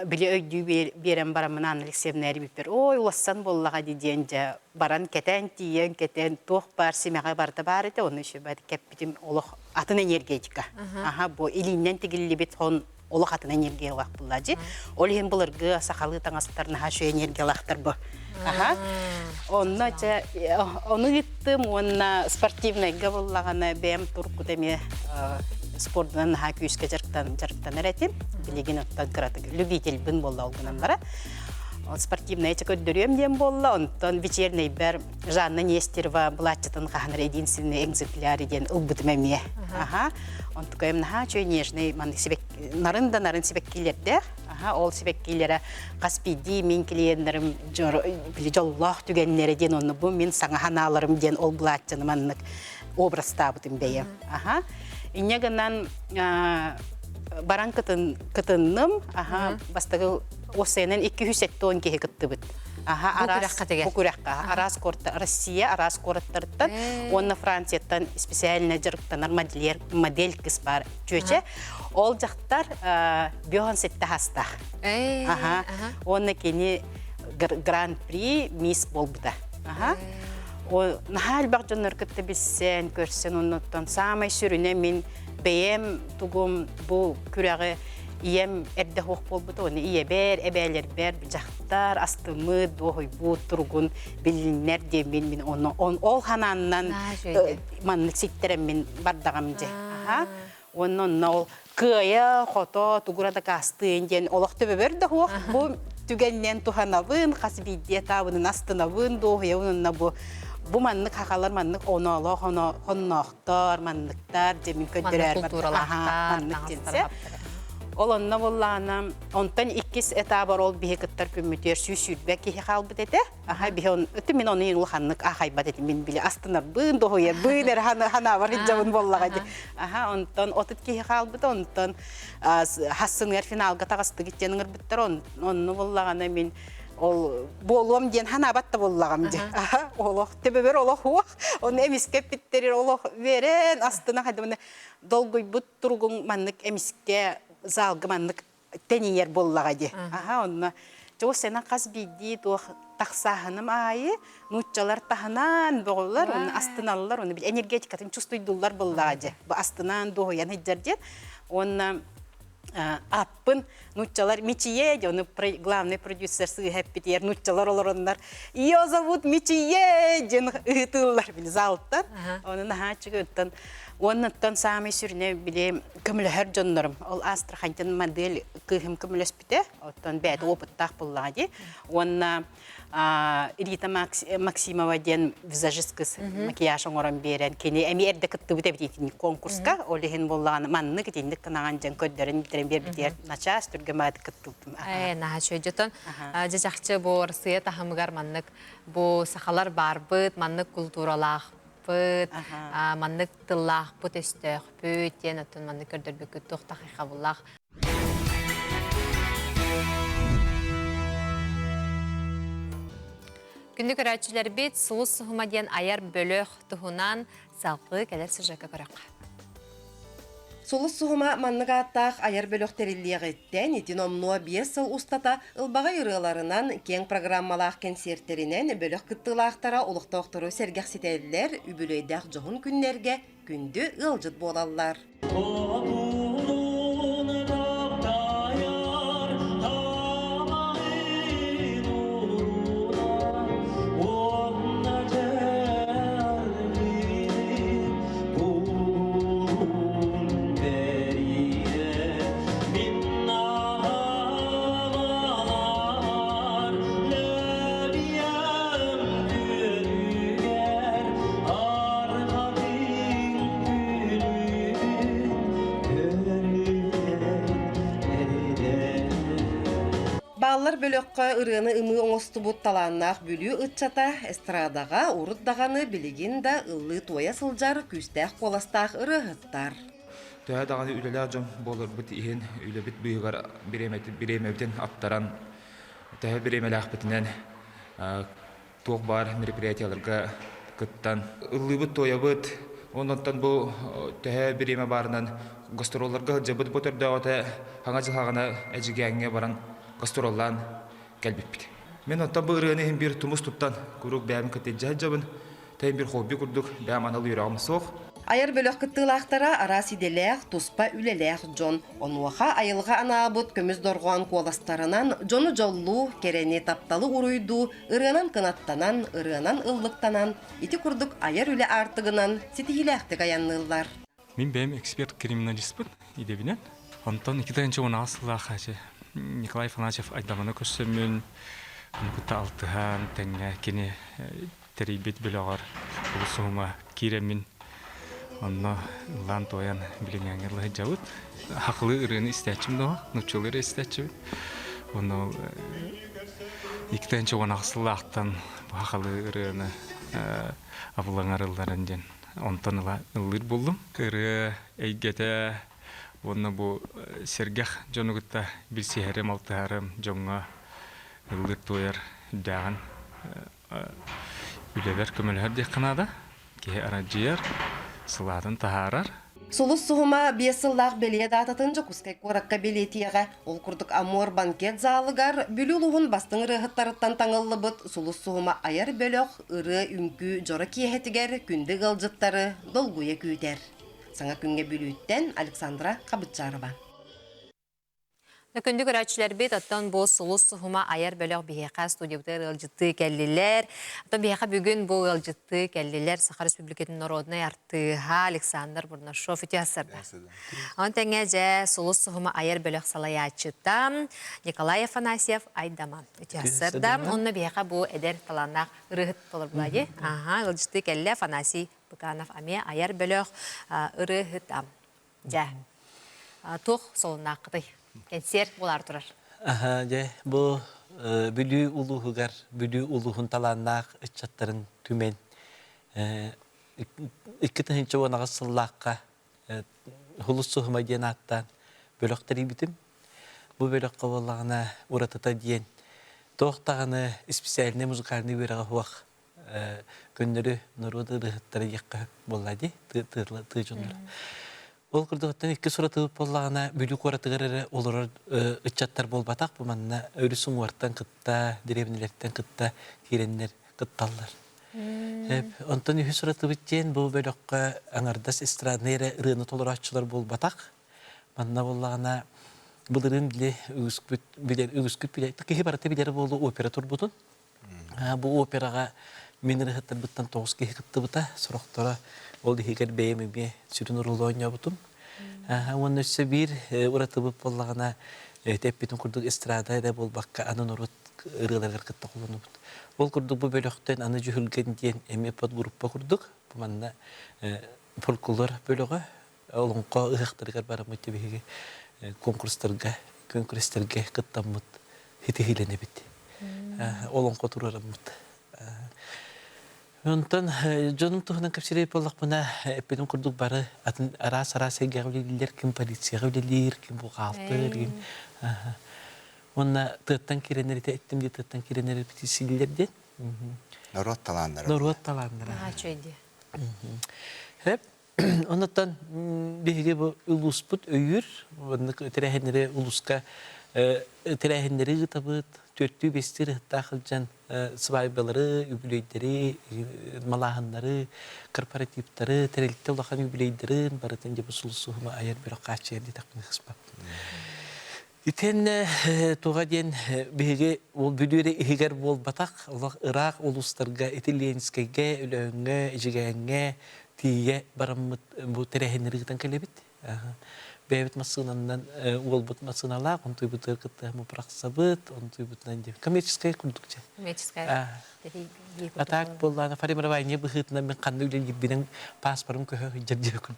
били өйдүү биэрэн бараммын Анна Алексеевна эрибиппэр, ой, улассан буоллаҕа дии диэн дьэ баран кэтээн тиийэн кэтэн туох баар симэҕэ барыта баар этэ, ону еще кэппитим олох атын энергетика. Аха, бу илииннэн тигиллибит хон олох атын энергиялаах булла дьи. Ол иһин былыргы сахалыы таҥастар наһаа үчүгэй энергиялаахтар бу. Аха. Онно чэ ону ыыттым уонна спортивнайга буллаҕына бэйэм туркут эмиэ спордунан наһаа күүскэ дьарыктан дьарыктанар этим. Билигин оттон кыратык любительбин буолла ол гынан бара. Спортивная чэ көрдөрүөм диэн буолла. Онтон вечернэйбэр Жанна Нестерова былааччытын хаһан эрэ единственный экземпляр диэн ылбытым эмиэ. Аха. Онтукайым наһаа үчүгэй нежный маннык сибэк нарын да нарын сибэккилэрдээх. Аха, ол сибэккилэрэ хас биирдии мин клиеннэрим били дьоллоох түгэннэрэ диэн онно бу мин саҥа ханааларым диэн ол былааччаны маннык образтаабытым бэйэм. Аха. Инньэ гынан баран кытын кытынным. Аха, бастакы уоссайынан 270 киһи кыттыбыт. Аха, араас бу күрэххэ араас куорат Россия араас куораттарыттан уонна Францияттан специально дьарыктанар модельер модель кыс бар чүөчэ. Ол дьахтар бөһөн сетте хастаах. Аха. Уонна кини гран-при мисс буолбута. Аха. О наһаа элбэх дьоннор кытта билсэн, көрсөн оннуттан саамай сүрүнэ мин бэйэм тугум бу күрэҕи ийэм эрдэ суох буолбута уонна ийэбэр, эбээлэрбэр дьахтар астыммыт, дуоһуйбут туругун билиннэр диэммин мин ону ол ханааннан маннык ситтэрэммин бардаҕым дьэ. Аха. Уонна онно ол кыайа, хото, тугура дакаастыын диэн олох төбөбөр да суох бу түгэннэн туһанабын, хас биирдии этаабынын астынабын, дуоһуйабын онно бу бу маннык хахалар маннык оноолоох хонноохтор, манныктар дьэ мин көрдөрөөр маннык дьинсэ. Ол онно буоллаҕына, онтон иккис этабар ол биһи кыттар күммүтүгэр 120 киһи хаалбыт этэ. Аха биһи он өтө мин ону улаханнык аахайбат этим. Мин били астынарбын, доһуйарбын эрэ ханаабар сылдьабын буоллаҕа дии. Аха онтон 30 киһи хаалбыта, онтон хассыныгар финалга таҕыстыгыт диэн ыҥырбыттар. Онну буоллаҕына мин ол буолуом диэн ханаабат да буоллаҕым дии. Аха олох төбөбөр олох уох. Оны эмискэ эппиттерир олох үөрэн астына хайдабына долгуйбут туругуҥ маннык эмискэ залга маннык тэнийэр буоллаҕа дии. Аха онно чугас сенен хас биирдии туох тахсааһыным аайы нууччалар таһынан бөҕөлөр, оны астыналлар, оны энергетикатын чувствуйдуллар буоллаҕа дии. Бу астынаан дуоһуйан сылдьар диэн. Уонна аппын нууччалар Мичие, ону главный продюсер сыыһа эппитигэр нууччалар олороннор «Ее зовут Мичие» диэн ыытыллар били залтан. Оны наһаа чыгыттан уоннаттан саамай сүрүнэ били көмөлөһөр дьоннорум. Ол Астраханьтан модель кыыһым көмөлөспүтэ. Оттон бэйэтэ опыттаах буоллаҕа дии. Уонна Рита Максимова диэн визажист кыз макияж оҥорон биэрэн, кини эмиэ эрдэ кыттыбыт эбит итинник конкурска. Ол иһин буоллаҕына маннык итинник гынаҕын дьэн көрдөрөн билдэрэн биэрбитигэр начаас түргэн баҕайытык кыттыбытым. Ээ, наһаа үчүгэй. Дьотон дьэ чахчы бу Россия таһымыгар маннык бу сахалар баарбыт, маннык култууралаахпыт, маннык тыллаахпыт, өстөөхпүт диэн оттон маннык көрдөрбүккүт туох да хайҕабыллаах. Күндү көрөөччүлэрбит, Сулус суһума диэн айар бөлөх туһунан салгыы кэлэр сюжекка көрөххө. Сулус суһума маннык ааттаах айар бөлөх тэриллиэҕиттэн ити номнуо 5 сыл устата ылбаҕай ырыаларынан, киэҥ программалаах кэнсиэртэринэн бөлөх кыттыылаахтара олохтоохтору сэргэхситэллэр, үбүлүөйдээх дьоһун күннэргэ күндү ыалдьыт буолаллар. Бааллар бөлөххө ырыаны ымыы оҥостубут талааннаах Бүлүү ыччата эстрадаҕа урут даҕаны билигин да ыллыы-туойа сылдьар күүстээх куоластаах ырыаһыттар. Төһө даҕаны үлэлээх дьон буоларбыт иһин үлэбит быыһыгар бириэмэбитин аттаран төһө бириэмэлээхпитинэн туох баар мероприятиеларга кыттан ыллыыбыт-туойабыт. Онтон бу төһө бириэмэ баарынан гастролларга сылдьабыт бу төрдөөҕүтэ хаҥа дьылҕаҕына Эдьигээҥҥэ баран гастроллаан кэлбиппит. Мин оттон бу ырыаны иһин биир тумус туттан куруук бэйэм кытта илдьэ сылдьабын. Тэйин биир хобби курдук бэйэм анал үөрэҕим суох. Айар бөлөх кыттыылаахтара араас идэлээх, туспа үлэлээх дьон. Онуоха айылҕа анаабыт көмүс дорҕоон куоластарынан дьону дьоллуу, кэрэни, тапталы уруйдуу, ырыанан кынаттанан, ырыанан ыллыктанан, ити курдук айар үлэ аартыгынан ситиһиилээхтик айанныыллар. Мин бэйэм эксперт-криминалиспын идэбинэн. Онтон 2016 сыллаах Николай Афанасьев Айдаманы көрсөммүн, ону кытта алтыһан, тэҥҥэ кини тэрийбит бөлөҕөр улус киирэммин онно ыллаан-туойан билиҥҥээҥҥэ сылдьабыт. Хахылыы ырыаны истээччим да нууччалыы эрэ истээччибит. Онно 2018 сыллаахтан бу хахалыы ырыаны абылаҥар ылларан диэн онтон ыла ыллыыр буоллум. Ырыа эйгэтэ уонна бу сэргэх дьону кытта билсиһэрим, алтыһарым, дьоҥҥо ыллыыр-туойар үрдээҕин Үлэбэр көмөлөһөр диэххэ наада. Киһи арадьыйар, сылаатын таһаарар. Сулус суһума биэс сыллаах бэлиэ даататын Дьокуускай куоракка бэлиэтиэҕэ. Ол курдук Амур банкет залыгар Бүлүү улууһун бастыҥ ырыаһыттарыттан таҥыллыбыт Сулус суһума айар бөлөх ырыа-үҥкүү дьоро киэһэтигэр күндү ыалдьыттары долгуйа күүтэр. Саҥа күҥҥэ Бүлүүттэн Александра Хабытчарова. Күндү көрөөччүлэрбит, оттон бу Сулус суһума айар бөлөх биһиэхэ студиябытыгар ыалдьыттыы кэллилэр. Оттон биһиэхэ бүгүн бу ыалдьыттыы кэллилэр Саха Республикатын народнай артыыһа Александр Бурнашов үтүө сарда. Онон тэҥэ дьэ Сулус суһума айар бөлөх салайааччыта Николай Афанасьев Айдаман үтүө сарда. Онно биһиэхэ бу эдэр талааннаах ырыаһыт толорбула дии. Аха, ыалдьыттыы кэллэ Афанасий Быканов эмиэ айар бөлөх ырыаһыта. Дьэ, туох солуннааххытый? Кэнсиэр буолаар турар. Аха, дьэ, бу Бүлүү улууһугар Бүлүү улууһун талааннаах ыччаттарын түмэн 2018 сыллаахха Хулус Суһума диэн ааттаан бөлөх тэрийбитим. Бу бөлөххө буоллаҕына уратыта диэн туох даҕаны исписээлинэй музыкальнай үөрэҕэ суох көннөрү норуот ырыаһыттара диэххэ сөп буолла дии тыа дьонноро. Ол курдук икки суратыбыт буоллаҕына Бүлүү куоратыгар эрэ олорор ыччаттар буолбатах бу манна өрүс уҥуортан кытта дэриэбинэлэртэн кытта киирэннэр кытталлар. Онтон үһүс уратыбыт диэн бу бөлөххө аҥардас эстраднай эрэ ырыаны толорооччулар буолбатах. Манна буоллаҕына былырыын били үгүскүт билэр үгүскүт билэр киһи барыта билэр буолуо опера турбутун. Бу операҕа мин ырыаһыттарбыттан 9 киһи кыттыбыта. Сорохторо ол иһигэр бэйэм эмиэ сүрүн оруолу оонньообутум. Уонна өссө биир уратыбыт буоллаҕына эппитим курдук эстрада эрэ буолбакка аны норуот ырыаларыгар кытта холонобут. Ол курдук бу бөлөхтөн аны Дьүһүлгэн диэн эмиэ подгруппа курдук бу манна фольклор бөлөҕө олоҥхо ыһыахтарыгар бараммыт биһиги конкурстарга конкурстарга кыттаммыт ситиһиилэнэбит. Олоҥхо туруораммыт. Онтон дьонум туһунан кэпсиир буоллахпына, эппитим курдук бары атын араас-араас эйгэҕэ үлэлииллэр, ким полицияҕа үлэлиир, ким бухгалтер, ким Уонна тыаттан киирэннэр ити эттим дии тыаттан киирэннэр репетициялииллэр диэн. Норуот талааннара. Норуот талааннара. Хэп Оннуттан биһиги бу улууспут өйүүр, маннык тэрээһиннэри улууска тэрээһиннэри ыытабыт, түөртүү-биэстии ыһыктаах сылдьан свадьбалары, үбүлүөйдэри, малааһыннары, корпоративтары, тэрилтэ улахан үбүлүөйдэрин барытын дьэ бу сулусуһума айар бөлөх хааччыйар диэтэхпинэ сыспаппын. Итиэннэ туга диэн биһиги ол Бүлүү эрэ иһигэр буолбатах, олох ыраах улуустарга ити Ленскэйгэ, Өлөөҥҥө, Эдьигээҥҥэ тиийэ бараммыт бу тэрээһиннэри ыытан кэлэбит. Бэйэбит массыынанан уолбут массыыналаах, онтуйбутугар кытта бырахсабыт, онтуйбутунан диэн коммерческай курдук дьэ. Коммерческай. А так буоллаана формирование быһыытынан мин ханна үлэлиирбинэн паспорым көһө сылдьар диэкун.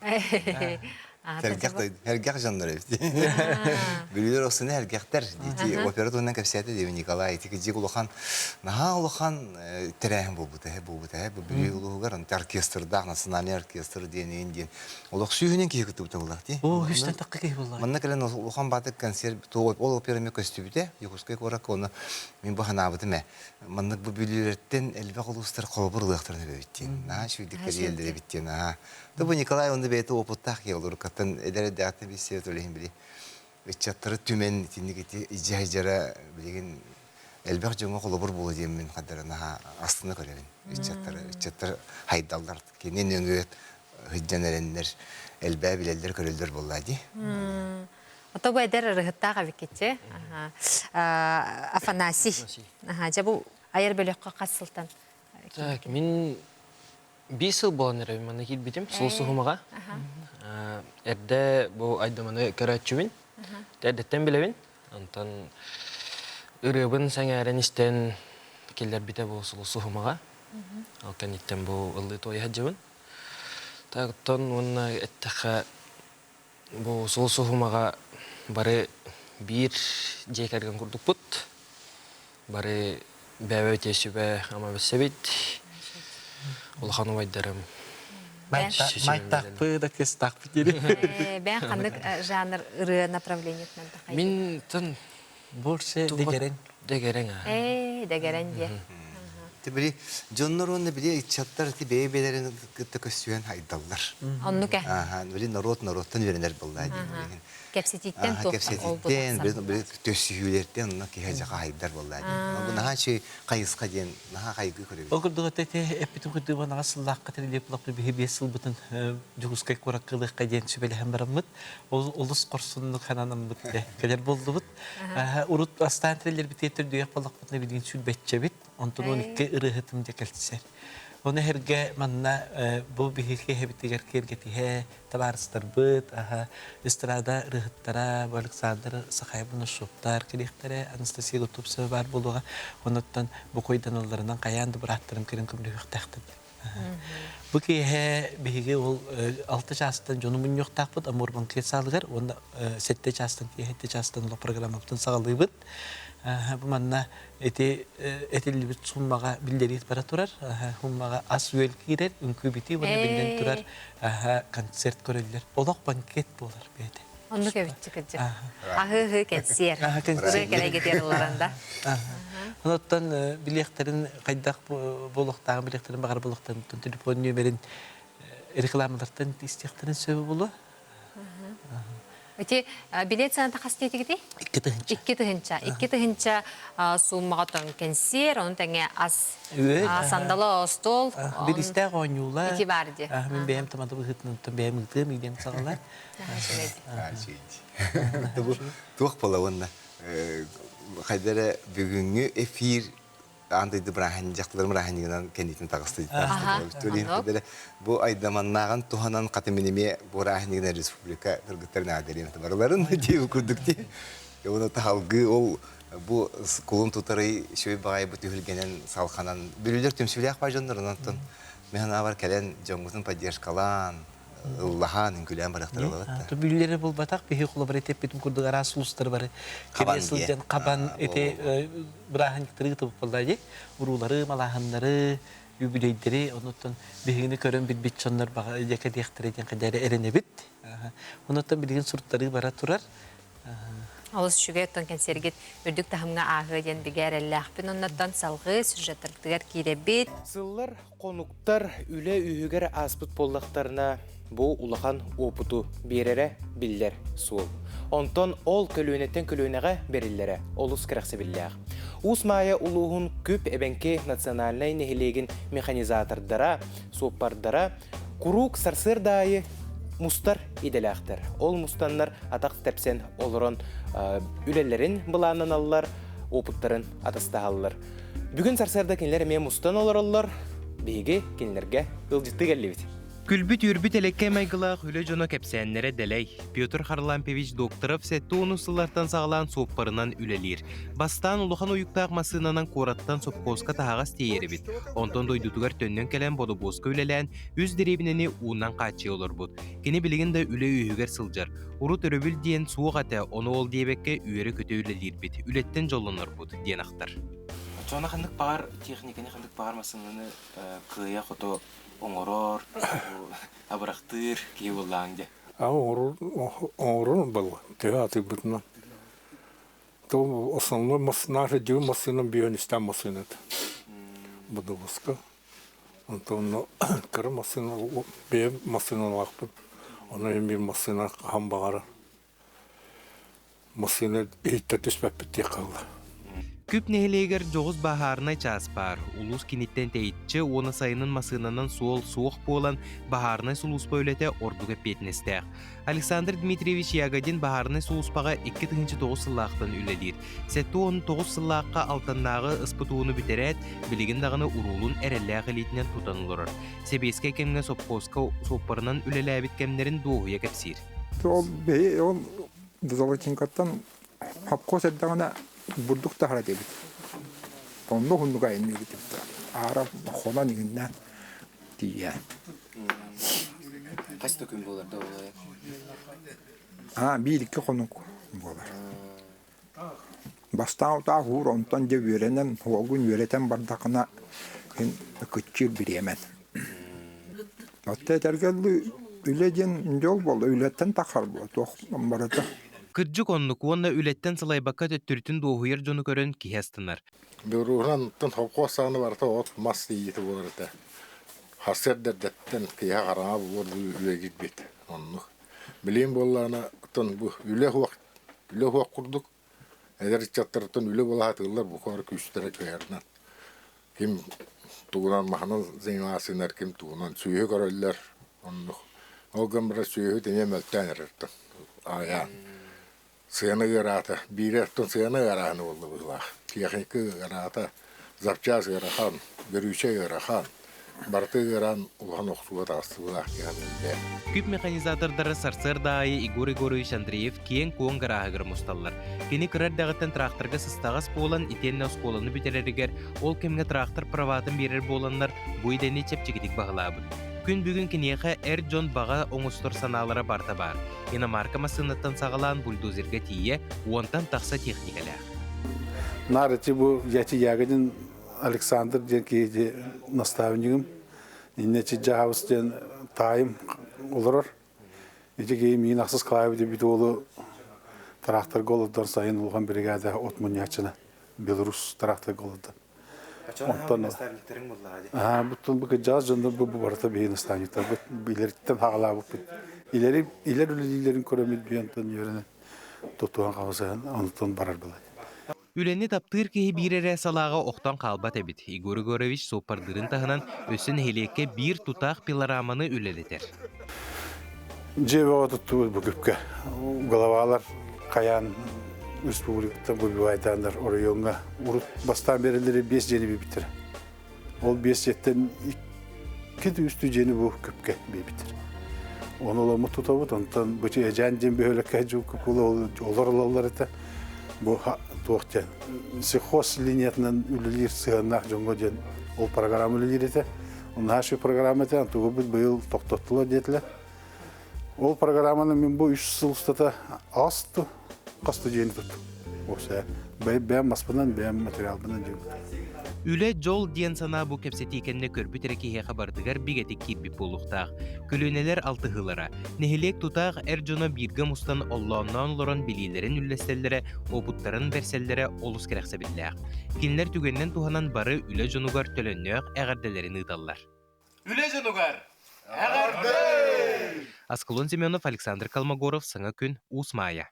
Эргэх дьоннор эбит. Бүлүүлэр осуна эргэхтэр. Ити опера туһунан кэпсээтэ диэби Николай. Ити кыдьык улахан, наһаа улахан тэрээһин буолбута, буолбута. Бу Бүлүү улууһугар оркестрдаах, национальный оркестр диэн диэн. Олох сүүһүнэн киһи кыттыбыта буоллах дии. Оо, үстэн тахха киһи буолла. Манна кэлэн улахан баатык концерт, ол опера эмиэ көстүбүтэ, Якутскай куоракка, оны мин бу санаабытым ээ. Маннык бу Бүлүүлэртэн элбэх улуустар холобур ылыахтарын эбит диэн. Наһаа үчүгүйдүк кэлиэллэр эбит диэн. Аа. Бу Николай онно бэйэтэ опыттаах киһи олоруккаттан эдэр эрдэҕиттэн билсибэт ол иһин били ыччаттары түмэн итинник ити дьара билигин элбэх дьоҥҥо холобур буолуо диэммин хаддара наһаа астына көрөбүн. Ыччаттары ыччаттар хайдаллар кини нөҥүө сылдьан эрэннэр элбээ билэллэр көрөллөр буоллаа дии. Ото бу эдэр ырыһыттаах эбиккитчи. Афанасий. Дьэ бу айар бөлөххө хас сылтан? Так, мин Биир сыл буолан эрэбин манна киирбитим, сыл суһумаҕа. Эрдэ бу Айдаманы көрөөччүбүн, эрдэттэн билэбин. Онтон ырыабын сэҥээрэн истэн киллэрбитэ бу сыл суһумаҕа. Ол кэнниттэн бу ыллыы туойа сылдьабын. Так оттон уонна эттэххэ бу сыл суһумаҕа бары биир дьиэ кэргэн курдукпут. Бары бэйэбит сүбэ ама билсэбит. Улахан убайдарым Майтахпы да кыстахпы дири. Бэйэн ханнык жанр ырыа направлениетынан Мин тон Больше дэгэрэн. Дэгэрэн а. Ээ, дэгэрэн диэ. Ти били дьоннор уонна били ыччаттар ти бэйэ-бэйэлэрин кытта көстүөн айдаллар. Оннук э. Аха, били норуот норуоттан үөрэнэр буолла дии. Кэпсэтииттэн туох Кэпсэтииттэн, төссүһүүлэртэн онно киһи дьаха хайдар буолла дии. Бу наһаа үчүгэй хайысха диэн наһаа хайгыы көрөбүт. Ол курдук эти эппитин курдук анаҕа сыллаахха тэрилиэп булахпыт биһи биэс сылбытын Дьокуускай куоракка ылыахха диэн сүбэлэһэн бараммыт. Ол олус хорсуннук сананаммыт кэлэр буоллубут. Урут бастаан тэриллэрбитигэр төрдүөх буоллахпытына билигин сүүрбэччэбит. Онтон 12 ырыаһытым дьэ кэлсэр. Ону эһэргэ манна бу биһиги эһэбитигэр киэргэтиһэ табаарыстарбыт, эстрада ырыаһыттара, бу Александр Сахаев-Бонашовтар кэлиэхтэрэ, Анастасия Готовцева баар буолуоҕа. Онуттан бу койданалларынан хайаан да бырааттарым кэлэн көмөлөһүөхтээхтэр. Бу киэһэ биһиги ол 6 чаастан дьону мунньуохтаахпыт Амур банкет саалыгар уонна 7 чаастан киэһэ 7 чаастан олох программабытын саҕалыыбыт. Бу манна ити этиллибит суммаҕа биллэрии бара турар. Суммаҕа ас-үөл киирэр, үҥкүү-битии уонна биллэн турар концерт көрөллөр. Олох банкет буолар бэйэтэ. Оннук эбитчи кырдьык. Аһыы-аһыы кэнсиэр. Ырыа кэлэйгэтиэр ылларан да. Оттон билиэхтэрин хайдах буолуохтааҕын билиэхтэрин баҕар буолуохтарын телефон нүөмэрин рекламалартан истиэхтэрин сөбө буолуо. Ити билет сыаната хас диэтигитий? 2 тыһыынча. 2 тыһыынча. 2 тыһыынча сууммаҕа тоҥ кэнсиэр, ону тэҥэ ас сандала остуол. Биристээх оонньуулар. Ити баар дии. Мин бэйэм тамада быһыытынан бэйэм ыытыам иидэн саҕалар. Бу туох буола уонна хайда эрэ бүгүҥҥү эфир аан дойду бырааһынньыктар бырааһынньыгынан кэннитин таҕысты бу айдаманнааҕын туһанан хаты мин эмиэ бырааһынньыгынан республика кыргыттарын аадалиин барыларын дии курдук дии уонна таһалгыы ол бу кулун тутарый үчүгэй баҕайы бу түһүлгэнэн салханан бүлүүлэр түмсүүлээх баа дьоннорунан мин санаабар кэлэн дьоҥҥутун поддержкалаан ыллаһаан, үҥкүүлээн барыахтара буолбат да. Бүлүүлэрэ булбатах биһи холобур этиппитин курдук араас улуустар бары кэлэ сылдьан хабан ити бырааһынньыктары ыытыбыт дии. Уруулары, малааһыннары, үбүлүөйдэри онуттан биһигини көрөн билбит дьоннор баҕа дьэкэ диэхтэрэ диэн кэдээри эрэнэбит. Онуттан билигин суруттарыы бара турар. Олус үчүгэй оттон кэнсиэргит үрдүк таһымҥа ааһыа диэн бигэ эрэллээхпин. Оннуттан салҕыы сюжеттарбытыгар киирэбит. Сыллар Хонуктар үлэ үһүгэр ааспыт буоллахтарына, бу улахан уопуту биэрэрэ биллэр суол. Онтон ол көлүөнэттэн көлүөнэҕэ бэриллэрэ олус кэрэхсэбиллээх. Уус Маайа улууһун Күп эбэҥки национальнай нэһилиэгин механизатордара, суоппардара куруук сарсыарда аайы мустар идэлээхтэр. Ол мустаннар атах тэпсэн олорон үлэлэрин былааннаналлар, уопуттарын атастаһаллар. Бүгүн сарсыарда кинилэр эмиэ мустан олороллор, биһиги кинилэргэ ыалдьыттыы кэллибит. Күлбүт-үөрбүт элэккэй майгылаах үлэ дьоно кэпсээннэрэ дэлэй. Петр Харлампьевич Докторов 70 сыллартан саҕалаан суоппарынан үлэлиир. Бастаан улахан уйуктаах массыынанан куораттан сопхуоска таһаҕас тиэйэр эбит. Онтон дойдутугар төннөн кэлэн бодобуоска үлэлээн, үс дэриэбинэни уунан хааччыйа олорбут. Кини билигин да үлэ үөһүгэр сылдьар. Урут өрөбүл диэн суох этэ, ону ол диэбэккэ үөрэ-көтө үлэлиирбит, үлэттэн дьоллонорбут, диэн ахтар. Оччоҕуна ханнык баҕар техниканы, ханнык баҕар массыынаны кыайа-хото оҥорор, абырахтыыр киһи буоллаҕыҥ дии. Оҥорор буолла, төһө атыйбытынан. То основной наша дьыл массыына биөнүстэн массыыната. Бодобуска. Онтон кыра массыына бэйэм массыыналаахпын. Ону иһин биир массыына хаһан баҕарар Массыына иһиттэн түспэппит диэх хаалла. Күп нэһилиэгэр дьоҕус баһаарынай чаас баар. Улуус киниттэн тэйиччи уонна сайынын массыынанан суол суох буолан, баһаарынай сулууспа үлэтэ ордук эппиэтинэстээх. Александр Дмитриевич Ягодин баһаарынай сулууспаҕа 2009 сыллаахтан үлэлиир. 79 сыллаахха Алтаннааҕы СПТУ-ну бүтэрээт, билигин даҕаны уруулун эрэллээх илиитинэн тутан олорор. Сэбиэскэй кэмҥэ сопхуоска суоппарынан үлэлээбит кэмнэрин дуоһуйа кэпсиир. Ол бэйи ол Золотинкаттан хопкуос эрдэҕинэ бурдук таһара диэбит. Онно уһуннук айанныыбыт эбит. Аара хонон иҥиннээн тиийээн. Хас да күн буолар да буолар? Аа, биир-икки хонук буолар. Бастаан утаа уһуур, онтон дьэ үөрэнэн, уолгун үөрэтэн бардаххына һин кыччыыр бириэмэн. Оттон этэргэ дылы үлэ диэн дьол буолла, үлэттэн тахсар буо, туох барыта. Кырдьык оннук уонна үлэттэн сылайбакка төттөрүтүн дуоһуйар дьону көрөн киһи астынар. Белоруһунан холкуос саҕана барыта от мас тиийиитэ буолар этэ. Сарсыарда эрдэттэн киэһэ хараҥа буолуор дылы үлэлиирбит. Оннук. Билигин буоллаҕына оттон бу үлэ суох Үлэ суох курдук, эдэр ыччаттартан үлэ буола сатыыллар бука бары күүстэрэ кыайарынан. Ким тугунан маһынан заниматься ким тугунан сүөһү көрөллөр оннук. Ол гынан баран сүөһү эмиэ мөлтөөн эрэр аҕыйаан. Сыана ыараата, биирэ оттон сыана ыарааһына буолла быһыылаах. Техника ыараата, запчаас ыарахан, горючай ыарахан. Барыта ыараан улахан охсууга таҕыстыбылаах диэн бэйэм. Күп механизатордара сарсыарда аайы Егор Егорович Андреев киэҥ-куоҥ гарааһыгар мусталлар. Кини кыра эрдэҕиттэн тракторга сыстаҕас буолан, итиэннэ оскуоланы бүтэрэригэр ол кэмҥэ трактор праватын биэрэр буоланнар, бу идэни чэпчэкитик баһылаабыт. Күн бүгүн киниэхэ эр дьон баҕа оҥостор санаалара барыта баар. Иномарка массыынаттан саҕалаан бульдозерга тиийэ уонтан тахса техникэлээх. Наар ити бу Яти Ягодин Александр диэн киһи наставнигым. Инне Чиджаабыс диэн таайым олорор. Ити киһи миин ахсыс кылаабыт бит уолу тракторга олордор сайын улахан бригада от мунньааччына Беларусь тракторга олордор. Онтон Аа буттун бу кыдьаас дьоннор бу барыта биһи наставниктарбыт илэриттэн хаҕалаабыппыт. Илэри илэр үлэлиилэрин көрөмүт биэнтэн үөрэнэн тутуһан хабысаһан онтон барар была. Үлэни таптыыр киһи биир эрэ салааҕа охтон хаалбат эбит. Егор Егорович суоппардыырын таһынан өссө нэһилиэккэ биир тутаах пилораманы үлэлэтэр. Дьиэ бөҕө туттубут бу күпкэ. Главалар хайаан республикаттан выбивайтааннар оройуоҥҥа урут бастаан береллери биэс дьиэни биэрбиттэрэ. Ол биэс дьиэттэн икки үстүү дьиэни бу күпкэ биэрбиттэр. Ону оламмыт тутабыт, онтон бу Эдьээн диэн бөһүөлэккэ дьуккукула олор ылаллар этэ. Бу туох диэн сельхоз линиятынан үлэлиир сыһыаннаах дьоҥҥо диэн ол программа үлэлиир этэ. Наша программа этэ, тугу быйыл тохтоттулар диэтилэр. Ол программаны мин бу үс сыл устата аҕыс хас да дьиэни туттум. Бэйэм маспынан, бэйэм материалбынан дьиэм. Үлэ дьол диэн санаа бу кэпсэтии кэннэ көрбүт эрэ киһиэхэ барытыгар бигэтик киирбит буолуохтаах. Көлүөнэлэр алтыһыылара, нэһилиэк тутаах эр дьоно бииргэ мустан оллоонноон олорон билиилэрин үллэстэллэрэ, уопуттарын бэрсэллэрэ олус кэрэхсэбиллээх. Кинилэр түгэнинэн туһанан бары үлэ дьонугар төлөннөөх эҕэрдэлэрин ыыталлар. Үлэ дьонугар эҕэрдэ! Аскалон Семенов, Александр Колмогоров, Саҥа күн, Уус Маайа.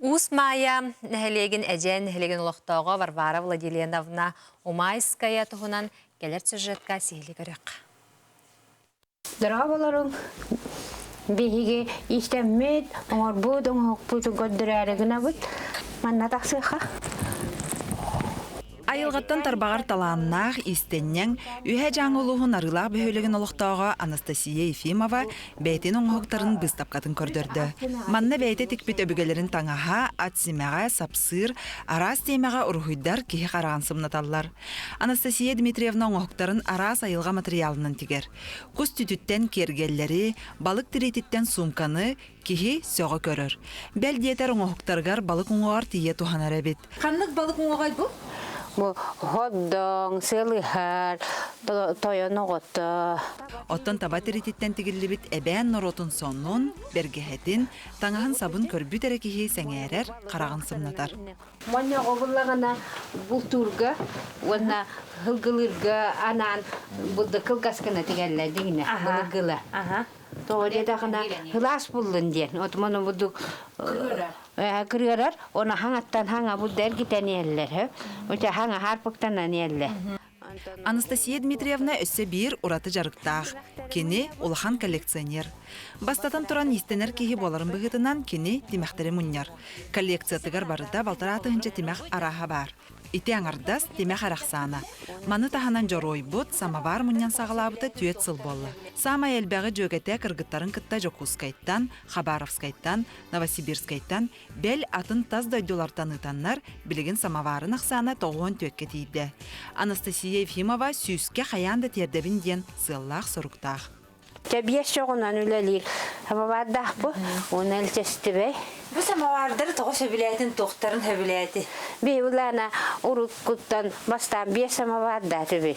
Уус Маайа нэһилиэгин Эдьээн нэһилиэгин олохтооҕо Варвара Владиленовна Умайская туһунан кэлэр сюжетка сиһилии көрүөххэ. Дорооболоруҥ! Биһиги истэммит, оҥорбут оҥоһукпутун көрдөрөөрү гынабыт. Манна тахсыахха. Айылҕаттан тарбаҕар талааннаах, иистэнньэҥ, Үөһээ Дьааҥы улууһун Арыылаах бөһүөлэгин олохтооҕо Анастасия Ефимова бэйэтин оҥоһуктарын быыстапкатын көрдөрдө. Манна бэйэтэ тикпит өбүгэлэрин таҥаһа, ат симэҕэ, сапсыыр, араас тиэмэҕэ уруһуйдар киһи хараҕын сымнаталлар. Анастасия Дмитриевна оҥоһуктарын араас айылҕа матырыйаалынан тигэр. Кус түтүттэн киэргэллэри, балык тириититтэн суумканы киһи сөҕө көрөр. Бэл диэтэр оҥоһуктарыгар балык уҥуоҕар тиийэ туһанар эбит. Ханнык балык уҥуоҕай бу? Бу ходдоҥ, сыалыһар, тойон оҕото. Оттон таба тириититтэн тигиллибит эбээн норуотун сонун, бэргэһэтин, таҥаһын-сабын көрбүт эрэ киһи сэҥээрэр, хараҕын сымнатар. Монньоҕо буллаҕына бултуурга уонна һылгылыырга анаан булду кылгас гына тигэллэр дигинэ былыргыла. Тоҕо диэтэххинэ һылаас буллун диэн. Отуман бурдук кырыарар, оны хаҥаттан хаҥа булду эргитэн иһэллэр. Уча хаҥа хаарпыктанан иһэллэр. Анастасия Дмитриевна өссө биир ураты дьарыктаах. Кини улахан коллекционер. Бастатан туран иистэнэр киһи буоларын быһыытынан кини тимэхтэри мунньар. Коллекциятыгар барыта балтараа тыһыынча тимэх арааһа баар. Ити аҥардас тимэх арахсаана. Маны таһынан дьоруойбут самовар мунньан саҕалаабыта түөрт сыл буолла. Саамай элбэҕи дьүөгэтэ кыргыттарын кытта Дьокуускайтан, Хабаровскайтан, Новосибирскайтан, бэл атын тас дойдулартан ыытаннар, билигин самоварын ахсаана тоҕуон түөккэ тиийдэ. Анастасия Ефимова сүүскэ хайаан да тиэрдэбин диэн сыаллаах-соруктаах. Дьэ биэс чоҕунан үлэлиир самовардаахпы уонна илчэстибэй. Бу самовардары тоҕо сөбүлээтин, туохтарын сөбүлээти? Биһи уруккуттан бастаан биэс самовардаатыбый.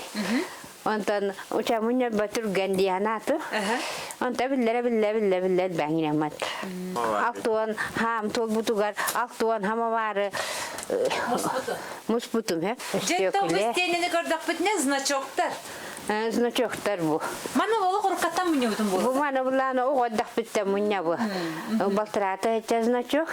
Онтон учамун ньорбо түргэн диэн ааты. Онто биллэрэ биллэ биллэ биллэ элбэҥинэммат. Алтуон хаам туолбутугар алтуон самовары муспутум. Дьэ, бу истиэнэни көрдөхпүтүнэ значоктар. Значоктар бу. Маны олох уруккаттан мунньубутум буолла. Бу маны булааны оҕо эрдэхпиттэн мунньабы. Балтараата этэ значок.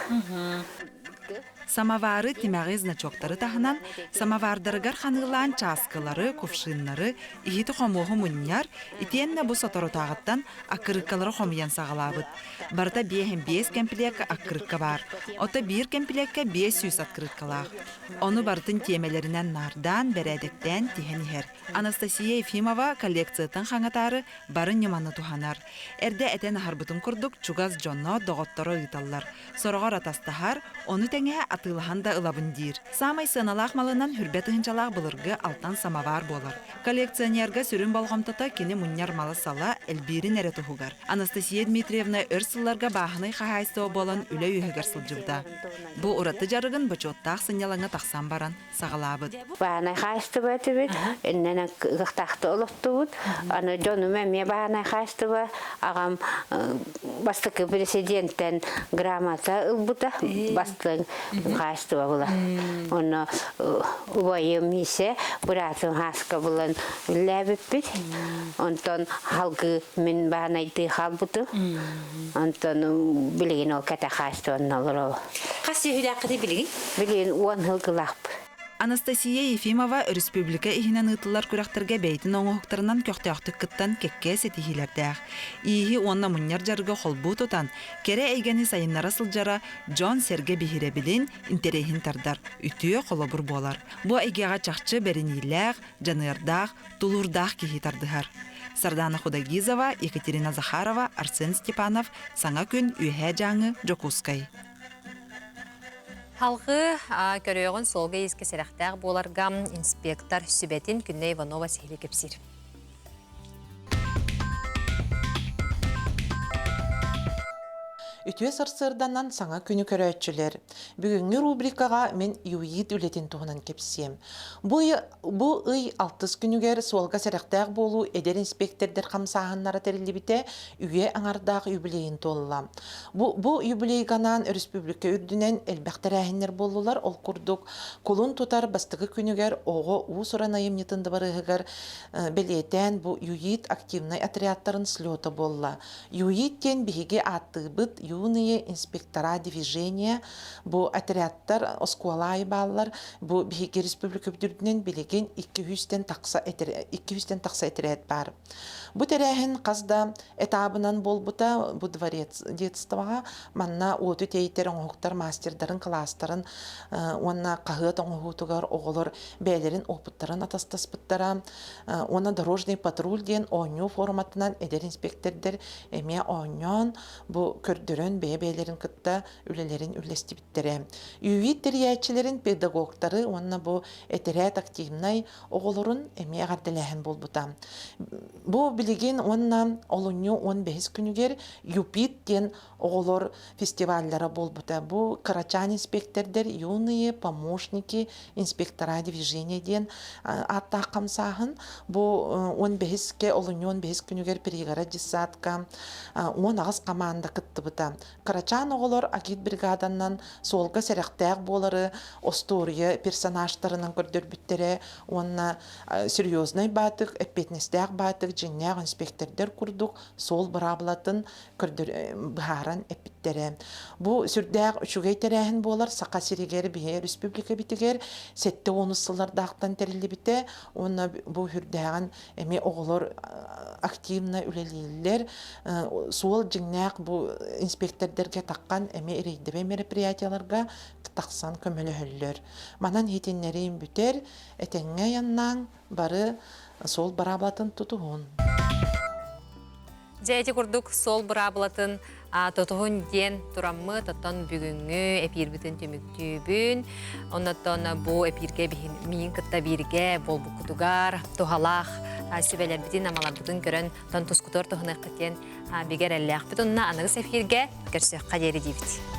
Самовары, тимэҕи, значоктары таһынан, самовардарыгар ханыылаан чааскылары, кувшиннары, иһити-хомуоһу мунньар, итиэннэ бу соторутааҕыттан аккырыыккалары хомуйан саҕалаабыт. Барыта 55 кэмпилиэккэ аккырыыкка баар. Ото биир кэмпилиэккэ 500 открыткалаах. Ону барытын тиэмэлэринэн наардаан, бэрээдэктээн тиһэн иһэр. Анастасия Ефимова коллекциятын хаҥатаары бары ньыманы туһанар. Эрдэ этэн аһарбытым курдук, чугас дьоно, доҕотторо ыыталлар. Сороҕор атастаһар, ону тэҥэ атыылаһан да ылабын диир. Саамай сыаналаах малынан хүрбэ тыһыынчалаах былыргы алтан самовар буолар. Коллекционерга сүрүн болҕомтото кини мунньар мала-сала элбиирин эрэ туһугар. Анастасия Дмитриевна өр сылларга бааһынай хаһаайыстыба буолан үлэ үөһүгэр сылдьыбыта. Бу ураты дьарыгын бочуоттаах сынньалаҥҥа тахсан баран саҕалаабыт. Бааһынай хаһаайыстыба этибит, иннэнэн кыахтаахты олохтубут. Аны дьонум эмиэ бааһынай хаһаайыстыба аҕам бастакы президенттэн грамота ылбыта, бастыҥ хаһаайыстыба була. Онно убайым Миисэ быраатым Һааска булан үллээбиппит. Онтон халгы мин баанайдыы хаалбытым. Онтон билигин ол кэтэх хаһаайыстыбанна олоробун. Хас сүөһүлээххитий билигин? Билигин уон сылгылаахпыт. Анастасия Ефимова өрөспүүбүлүкэ иһинэн ыытыллар күрэхтэргэ бэйэтин оҥоһуктарынан көхтөөхтүк кыттан кэккэ ситиһиилэрдээх. Ииһи уонна мунньар дьарыгы холбуу тутан, кэрэ эйгэни сайыннара сылдьара дьон-сэргэ биһирэбилин, интэриэһин тардар, үтүө холобур буолар. Бу эйгэҕэ чахчы бэриниилээх, дьаныардаах, тулуурдаах киһи тардыһар. Сардана Худогизова, Екатерина Захарова, Арсен Степанов, Саҥа күн, Үөһээ Дьааҥы, Дьокуускай. Халгы көрүөҕүн суолга иискэ сэрэхтээх буоларга инспектор сүбэтин Күннэй Иванова сиһилии кэпсиир. Үтүө сарсыарданан саҥа күнү көрөөччүлэр. Бүгүҥҥү рубрикаҕа мин ЮИД үлэтин туһунан кэпсиэм. Бу ый, бу ый алтыс күнүгэр суолга сэрэхтээх буолуу эдэр инспектордар хамсааһыннара тэриллибитэ үйэ аҥардаах юбилейын туолла. Бу, бу юбилейга анаан өрөспүүбүлүкэ үрдүнэн элбэх тэрээһиннэр буоллулар. Ол курдук, кулун тутар бастакы күнүгэр оҕо уус-уран айымньытын дыбарыаһыгар бэлиэтээн бу ЮИД активнай отрядтарын слета буолла. ЮИД диэн биһиги ааттыыбыт юные инспектора движения бу отрядтар оскуола аайы бааллар. Бу биһиги республикабыт үрдүнэн билигин 200-тэн тахса 200-тэн тахса этэрээт баар. Бу тэрээһин хас да этабынан буолбута. Бу дворец детствоҕа манна уоту тэйтэр оҥоһуктар мастердарын кылаастарын уонна хаһыат оҥоһуутугар оҕолор бэйэлэрин опыттарын атастаспыттара. Уонна дорожный патруль диэн оонньуу форматынан эдэр инспектордар эмиэ оонньоон бу көрдөрөн бэйэ-бэйэлэрин кытта үлэлэрин үллэстибиттэрэ. ЮВИД тэрийээччилэрин педагогтары уонна бу этэрээт активнай оҕолорун эмиэ эҕэрдэлээһин буолбута. Бу билигин уонна олунньу 15 күнүгэр ЮПИТ диэн оҕолор фестиваллара буолбута. Бу кырачаан инспектордар юные помощники инспектора движения диэн ааттаах хамсааһын. Бу 15-ке олунньу 15 күнүгэр пригород детсадка 18 команда кыттыбыта. Кырачаан оҕолор агитбригаданан суолга сэрэхтээх буолары остуоруйа персонажтарынан көрдөрбүттэрэ уонна серьезный баатык, эппиэтинэстээх баатык, дьиҥнээх инспектордар курдук суол быраабылатын быһааран эппиттэрэ. Бу сүрдээх үчүгэй тэрээһин буолар Саха сиригэр биһи республикабитигэр 70 сыллардаахтан тэриллибитэ уонна бу сүрдээҕин эмиэ оҕолор активно үлэлииллэр. Суол дьиҥнээх бу инспектордарга таххан эмиэ рейдэбэй мероприятияларга тахсан көмөлөһөллөр. Манан иһитиннэриим бүтэр, этэҥҥэ айаннааҥ, бары суол быраабылатын тутуһун. Дьэ ити курдук суол быраабылатын тутуһун диэн тураммыт, оттон бүгүҥҥү эпиирбитин түмүктүүбүн. Оннотон бу эпииргэ миин кытта бииргэ буолбуккутугар туһалаах сүбэлэрбитин, амаларбытын көрөн тон тускутугар туһаныаххыт диэн бигэ эрэллээхпит. Онно аныгыс эфиргэ көрсүөххэ диэри диибит.